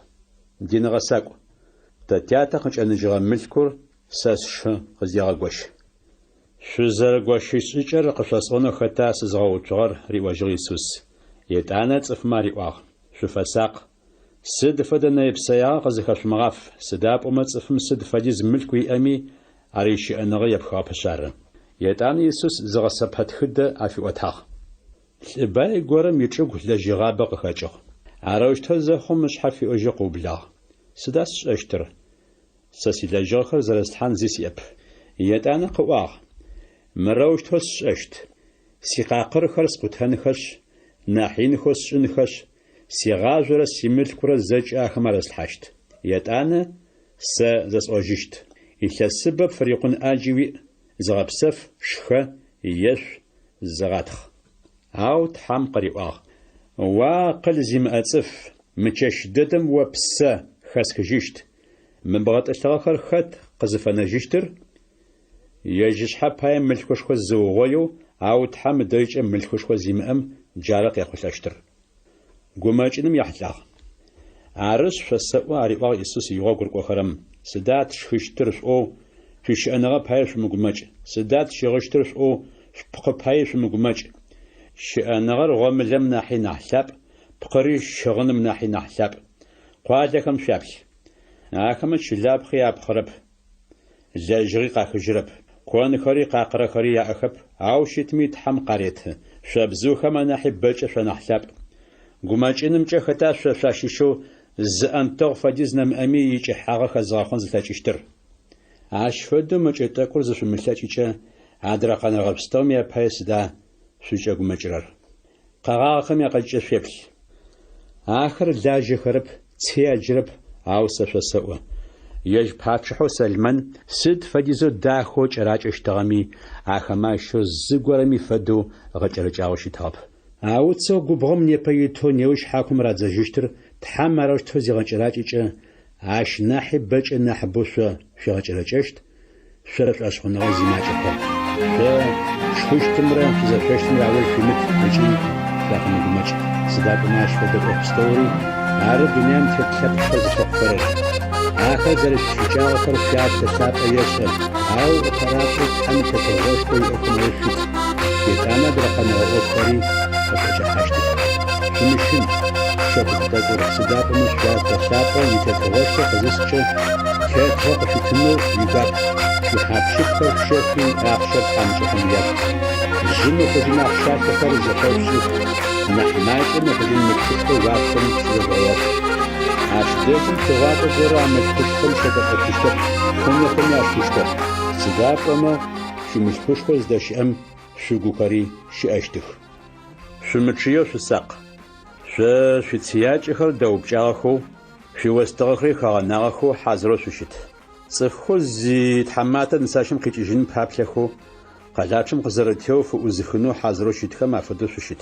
Дин гъэсакӏу, тэ тятэ къыкӏэныжьыгъэ мылъкур сэ сшы къыздегъэгощ. Шъузэрэгощыщт шӏыкӏэр къышъосӏонэу хэта сызыгъэуцугъэр? риӏожьыгъ Исус. Етӏанэ цӏыфмэ ариӏуагъ, Шъуфэсакъ! Сыд фэдэ нэе-псэягъэ къызыхэшъумыгъаф, сыда пӏомэ цӏыфым сыд фэдиз мылъку иӏэми, ар ищыӏэныгъэ епхыгъэпышъ ары. Етӏанэ Исус зы гъэсэпэтхыдэ афиӏотагъ. Лӏы бай горэм ичӏыгу лэжьыгъабэ къыхэкӏыгъ. Арэущтэу зэхъум ышъхьэ фиӏожьэу къыублагъ, Сыда сшӏэщтыр? Сэ силэжьыгъэхэр зэрыслъхьан зи сиӏэп. Етӏанэ къыӏуагъ, Мырэущтэу сшӏэщт, сикъакъырхэр скъутэнхэшъ, нахь инхэу сшӏынхэшъ, сигъажъорэ симылъкурэ зэкӏэ ахэм арыслъхьащт. Етӏанэ сэ зэсӏожьыщт, Илъэсыбэ пфырикъун ӏаджи уиӏ, зыгъэпсэф, шхэ, ешъу, зыгъатхъ. Ау Тхьэм къыриӏуагъ, О акъыл зимыӏэ цӏыф, мы чэщ дэдэм о ппсэ хэсхыжьыщт. Мы бгъэтӏылъыгъэхэр хэт къызыфэнэжьыщтыр? Ежь ышъхьэ пае мылъкушхо зыугъоеу, ау Тхьэм ыдэжькӏэ мылъкушхо зимыӏэм джары къехъулӏэщтыр. Гумэкӏыным ехьылӏагъ. Арышъ, шъосэӏо, ариӏуагъ Исус игъогу рыкӏохэрэм, сыда тшхыщтыр шъуӏоу, шъуищыӏэныгъэ пае шъумыгумэкӏ, сыда тщыгъыщтыр шъуӏоу, шъупкъы паий шъумыгумэкӏ. Щыӏэныгъэр гъомылэм нахьи нахь лъапӏ, пкъыри щыгъыным нахьи нахь лъапӏ. Къуалэхэм шъуяплъ. Ахэмэ чылапхъи апхъырэп, лэжьыгъи къахыжьырэп, конхэри къакъырэхэри яӏэхэп, ау щытми Тхьэм къареты. Шъо бзыухэм анахьи бэкӏэ шъуанахь лъапӏ. Гумэкӏынымкӏэ хэта шъо шъуащыщэу зы ӏэнтэгъу фэдиз нэмыӏэми икӏыхьагъэ хэзыгъэхъон зылъэкӏыщтыр? Ащ фэдэу мэкӏэ тӏэкӏур зышъумылъэкӏыкӏэ, адрэ къэнэгъэ пстэуми апае сыда шъукӏэгумэкӏырэр? Къэгъагъэхэм якъэкӏыкӏэ шъуеплъ. Ахэр лажьэхэрэп, ци аджырэп, ау сэ шъосэӏо, ежь пачъыхьэу Сэлмэн сыд фэдизэу дахэу кӏэракӏэщтыгъэми, ахэмэ ащыщэу зыгорэми фэдэу гъэкӏэрэкӏагъэу щытыгъэп. А уцэу губгъом непэ итэу неущ хьакум радзэжьыщтыр Тхьэм арэущтэу зигъэкӏэракӏэкӏэ, ащ нахьи бэкӏэ нахьыбэу шъо шъуигъэкӏэрэкӏэщт, Шъо шӏошъхъуныгъэ зимакӏэхэр, шъо шъушхыщтымрэ шъузэшъощтымрэ ауж шъуимыт ыкӏи шъуафэмыгумэкӏ, сыда пӏомэ ащ фэдэ ӏоф пстэури ары дунаим тет лъэпкъхэр зылъыхъухэрэр. Ахэр зэрэшъуищыкӏагъэхэр Шъуятэ лъапӏэ ешӏэ, ау ыпэрапшӏэу Тхьэм и Тетыгъошхо иӏофхэм ауж шъуит, етӏанэ адрэ къэнэгъэ ӏофхэри къышъуӏэкӏэхьащтых. Шъумыщын, шъо куп тӏэкӏур, сыда пӏомэ Шъуятэ лъапӏэ и Тетыгъошхо къызыскӏэ, Тетыгъо къышъуитынэу игуап, шъуихьап-щыпхэр шъущэфи, ахъщэр тхьамыкӏэхэм яшъут. Жъы мыхъужьын ахъщалъэхэр зэхэшъушӏых, нахь макӏэ мыхъужьын мылъкушхо уашъом щызэжъугъэгъот. Ащ дэжьым тыгъуакӏо горэ а мылъкушхом щекӏолӏэшъущтэп, хъунэхэми ашхыщтэп. Сыда пӏомэ шъуимылъкушхо зыдэщыӏэм шъугухэри щыӏэщтых. Шъумычъыеу шъусакъ. Шъо шъуицыякӏэхэр дэупкӏагъэхэу, Шъуиостыгъэхэри хэгъэнагъэхэу хьазырэу шъущыт. Цӏыфхэу зитхьаматэ нысащэм къикӏыжьыным паплъэхэу, къэлапчъэм къызэрэтеоу фыӏузыхынэу хьазырэу щытхэм афэдэу шъущыт.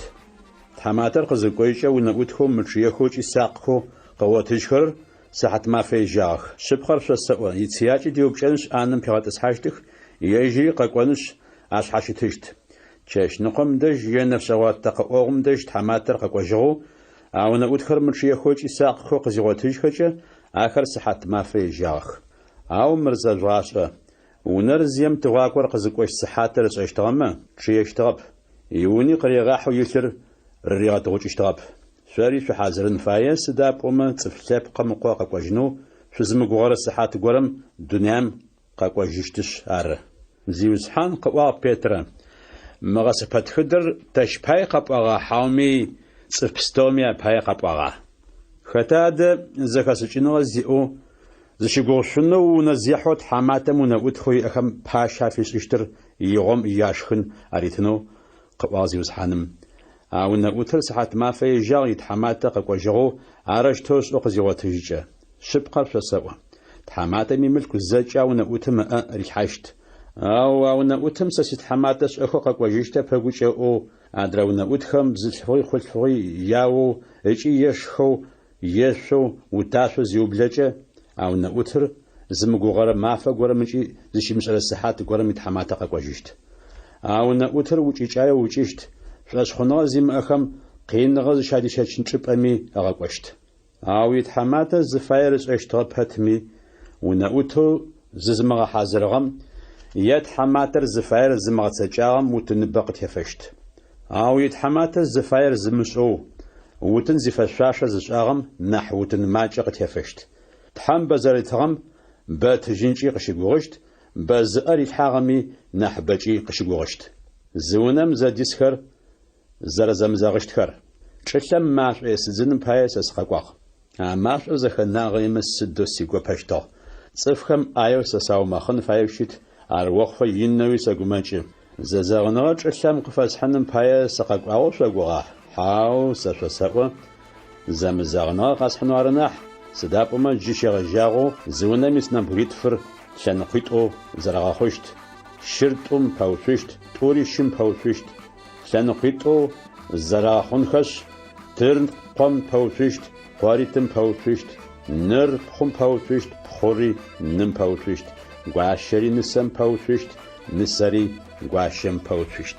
Тхьаматэр къызыкӏожькӏэ унэӏутхэу мычъыехэу ыкӏи сакъхэу къыгъотыжьхэрэр сыхьатмафэ ежьагъэх. Шъыпкъэр шъосэӏо, ицыякӏэ диупкӏэнышъ ӏанэм пигъэтӏысхьащтых, ежьыри къэкӏонышъ ашъхьащытыщт. Чэщныкъом дэжь е нэфшъэгъо тэкъэӏогъум дэжь тхьаматэр къэкӏожьыгъэу, А унэӏутхэр мычъыехэу ыкӏи сакъхэу къызигъотыжьхэкӏэ, ахэр сыхьатмафэ ежьагъэх. Ау мыр зэжъугъашӏэ, унэр зием тыгъуакӏор къызыкӏощт сыхьатыр ышӏэщтыгъэмэ, чъыещтыгъэп, иуни къыригъахьэу илъыр рыригъэтыгъукӏыщтыгъэп. Шъори шъухьазырын фае, сыда пӏомэ Цӏыф Лъэпкъым Ыкъо къэкӏожьынэу шъузымыгугъэрэ сыхьат горэм дунаим къэкӏожьыщтышъ ары. Зиусхьан, къыӏуагъ Петрэ, мы гъэсэпэтхыдэр тэщ пай къэпӏуагъа хьауми цӏыф пстэуми апае къэпӏуагъа? Хэта адэ зэхэшӏыкӏыныгъэ зиӏэу, зыщыгугъышъунэу унэзехьэу тхьаматэм унэӏутхэу иӏэхэм пащэ афишӏыщтыр игъом яшхын аритынэу? къыӏуагъ Зиусхьаным. А унэӏутыр сыхьатмафэ ежьагъ итхьаматэ къэкӏожьыгъэу арэущтэу ышӏэу къызигъотыжькӏэ. Шъыпкъэр шъосэӏо, тхьаматэм имылъку зэкӏэ а унэӏутым ыӏэ рилъхьащт. Ау а унэӏутым сэ ситхьаматэ шӏэхэу къэкӏожьыщтэп ыгукӏэ ыӏоу, адрэ унэӏутхэм бзылъфыгъи хъулъфыгъи яоу ыкӏи ешхэу, ешъоу, уташъоу зиублэкӏэ, а унэӏутыр зымыгугъэрэ мафэ горэм ыкӏи зыщимышӏэрэ сыхьат горэм итхьаматэ къэкӏожьыщт. А унэӏутыр укӏыкӏаеу ыукӏыщт, шӏошъхъуныгъэ зимыӏэхэм къиныгъэ зыщадищэчын чӏыпӏэми ыгъэкӏощт. Ау итхьаматэ зыфаер ышӏэщтыгъэ пэтми, унэӏутэу зызымыгъэхьазырыгъэм е тхьаматэр зыфаер зымыгъэцэкӏагъэм утыныбэ къытефэщт. Ау итхьаматэ зыфаер зымышӏэу, утын зифэшъуашэ зышӏагъэм нахь утын макӏэ къытефэщт. Тхьэм бэ зэритыгъэм бэ ытыжьынкӏи къыщыгугъыщт, бэ зыӏэ рилъхьагъэми нахьыбэкӏи къыщыгугъыщт. Зы унэм зэдисхэр. зэрэзэмызэгъыщтхэр. Чӏылъэм машӏо есыдзыным пае сэ сыкъэкӏуагъ. А машӏор зэхэнагъэемэ сыдэу сигопэщтыгъ. Цӏыфхэм ӏаеу сэ саумэхъын фаеу щыт, ар охъуфэ инэуи сэгумэкӏы. Зэзэгъыныгъэ чӏылъэм къыфэсхьыным пае сыкъэкӏуагъэу шъогугъа? Хьау, сэ шъосэӏо, зэмызэгъыныгъэ къэсхьынэу ары нахь, сыда пӏомэ джы щегъэжьагъэу зы унэм ис нэбгыритфыр лъэныкъуитӏоу зэрэгъэхъущт, щыр тӏум пэуцущт, тӏури щым пэуцущт, лъэныкъуитӏоу зэрэгъэхъунхэшъ, тыр къом пэуцущт, къори тым пэуцущт, ныр пхъум пэуцущт, пхъури ным пэуцущт, гуащэри нысэм пэуцущт, нысэри гуащэм пэуцущт.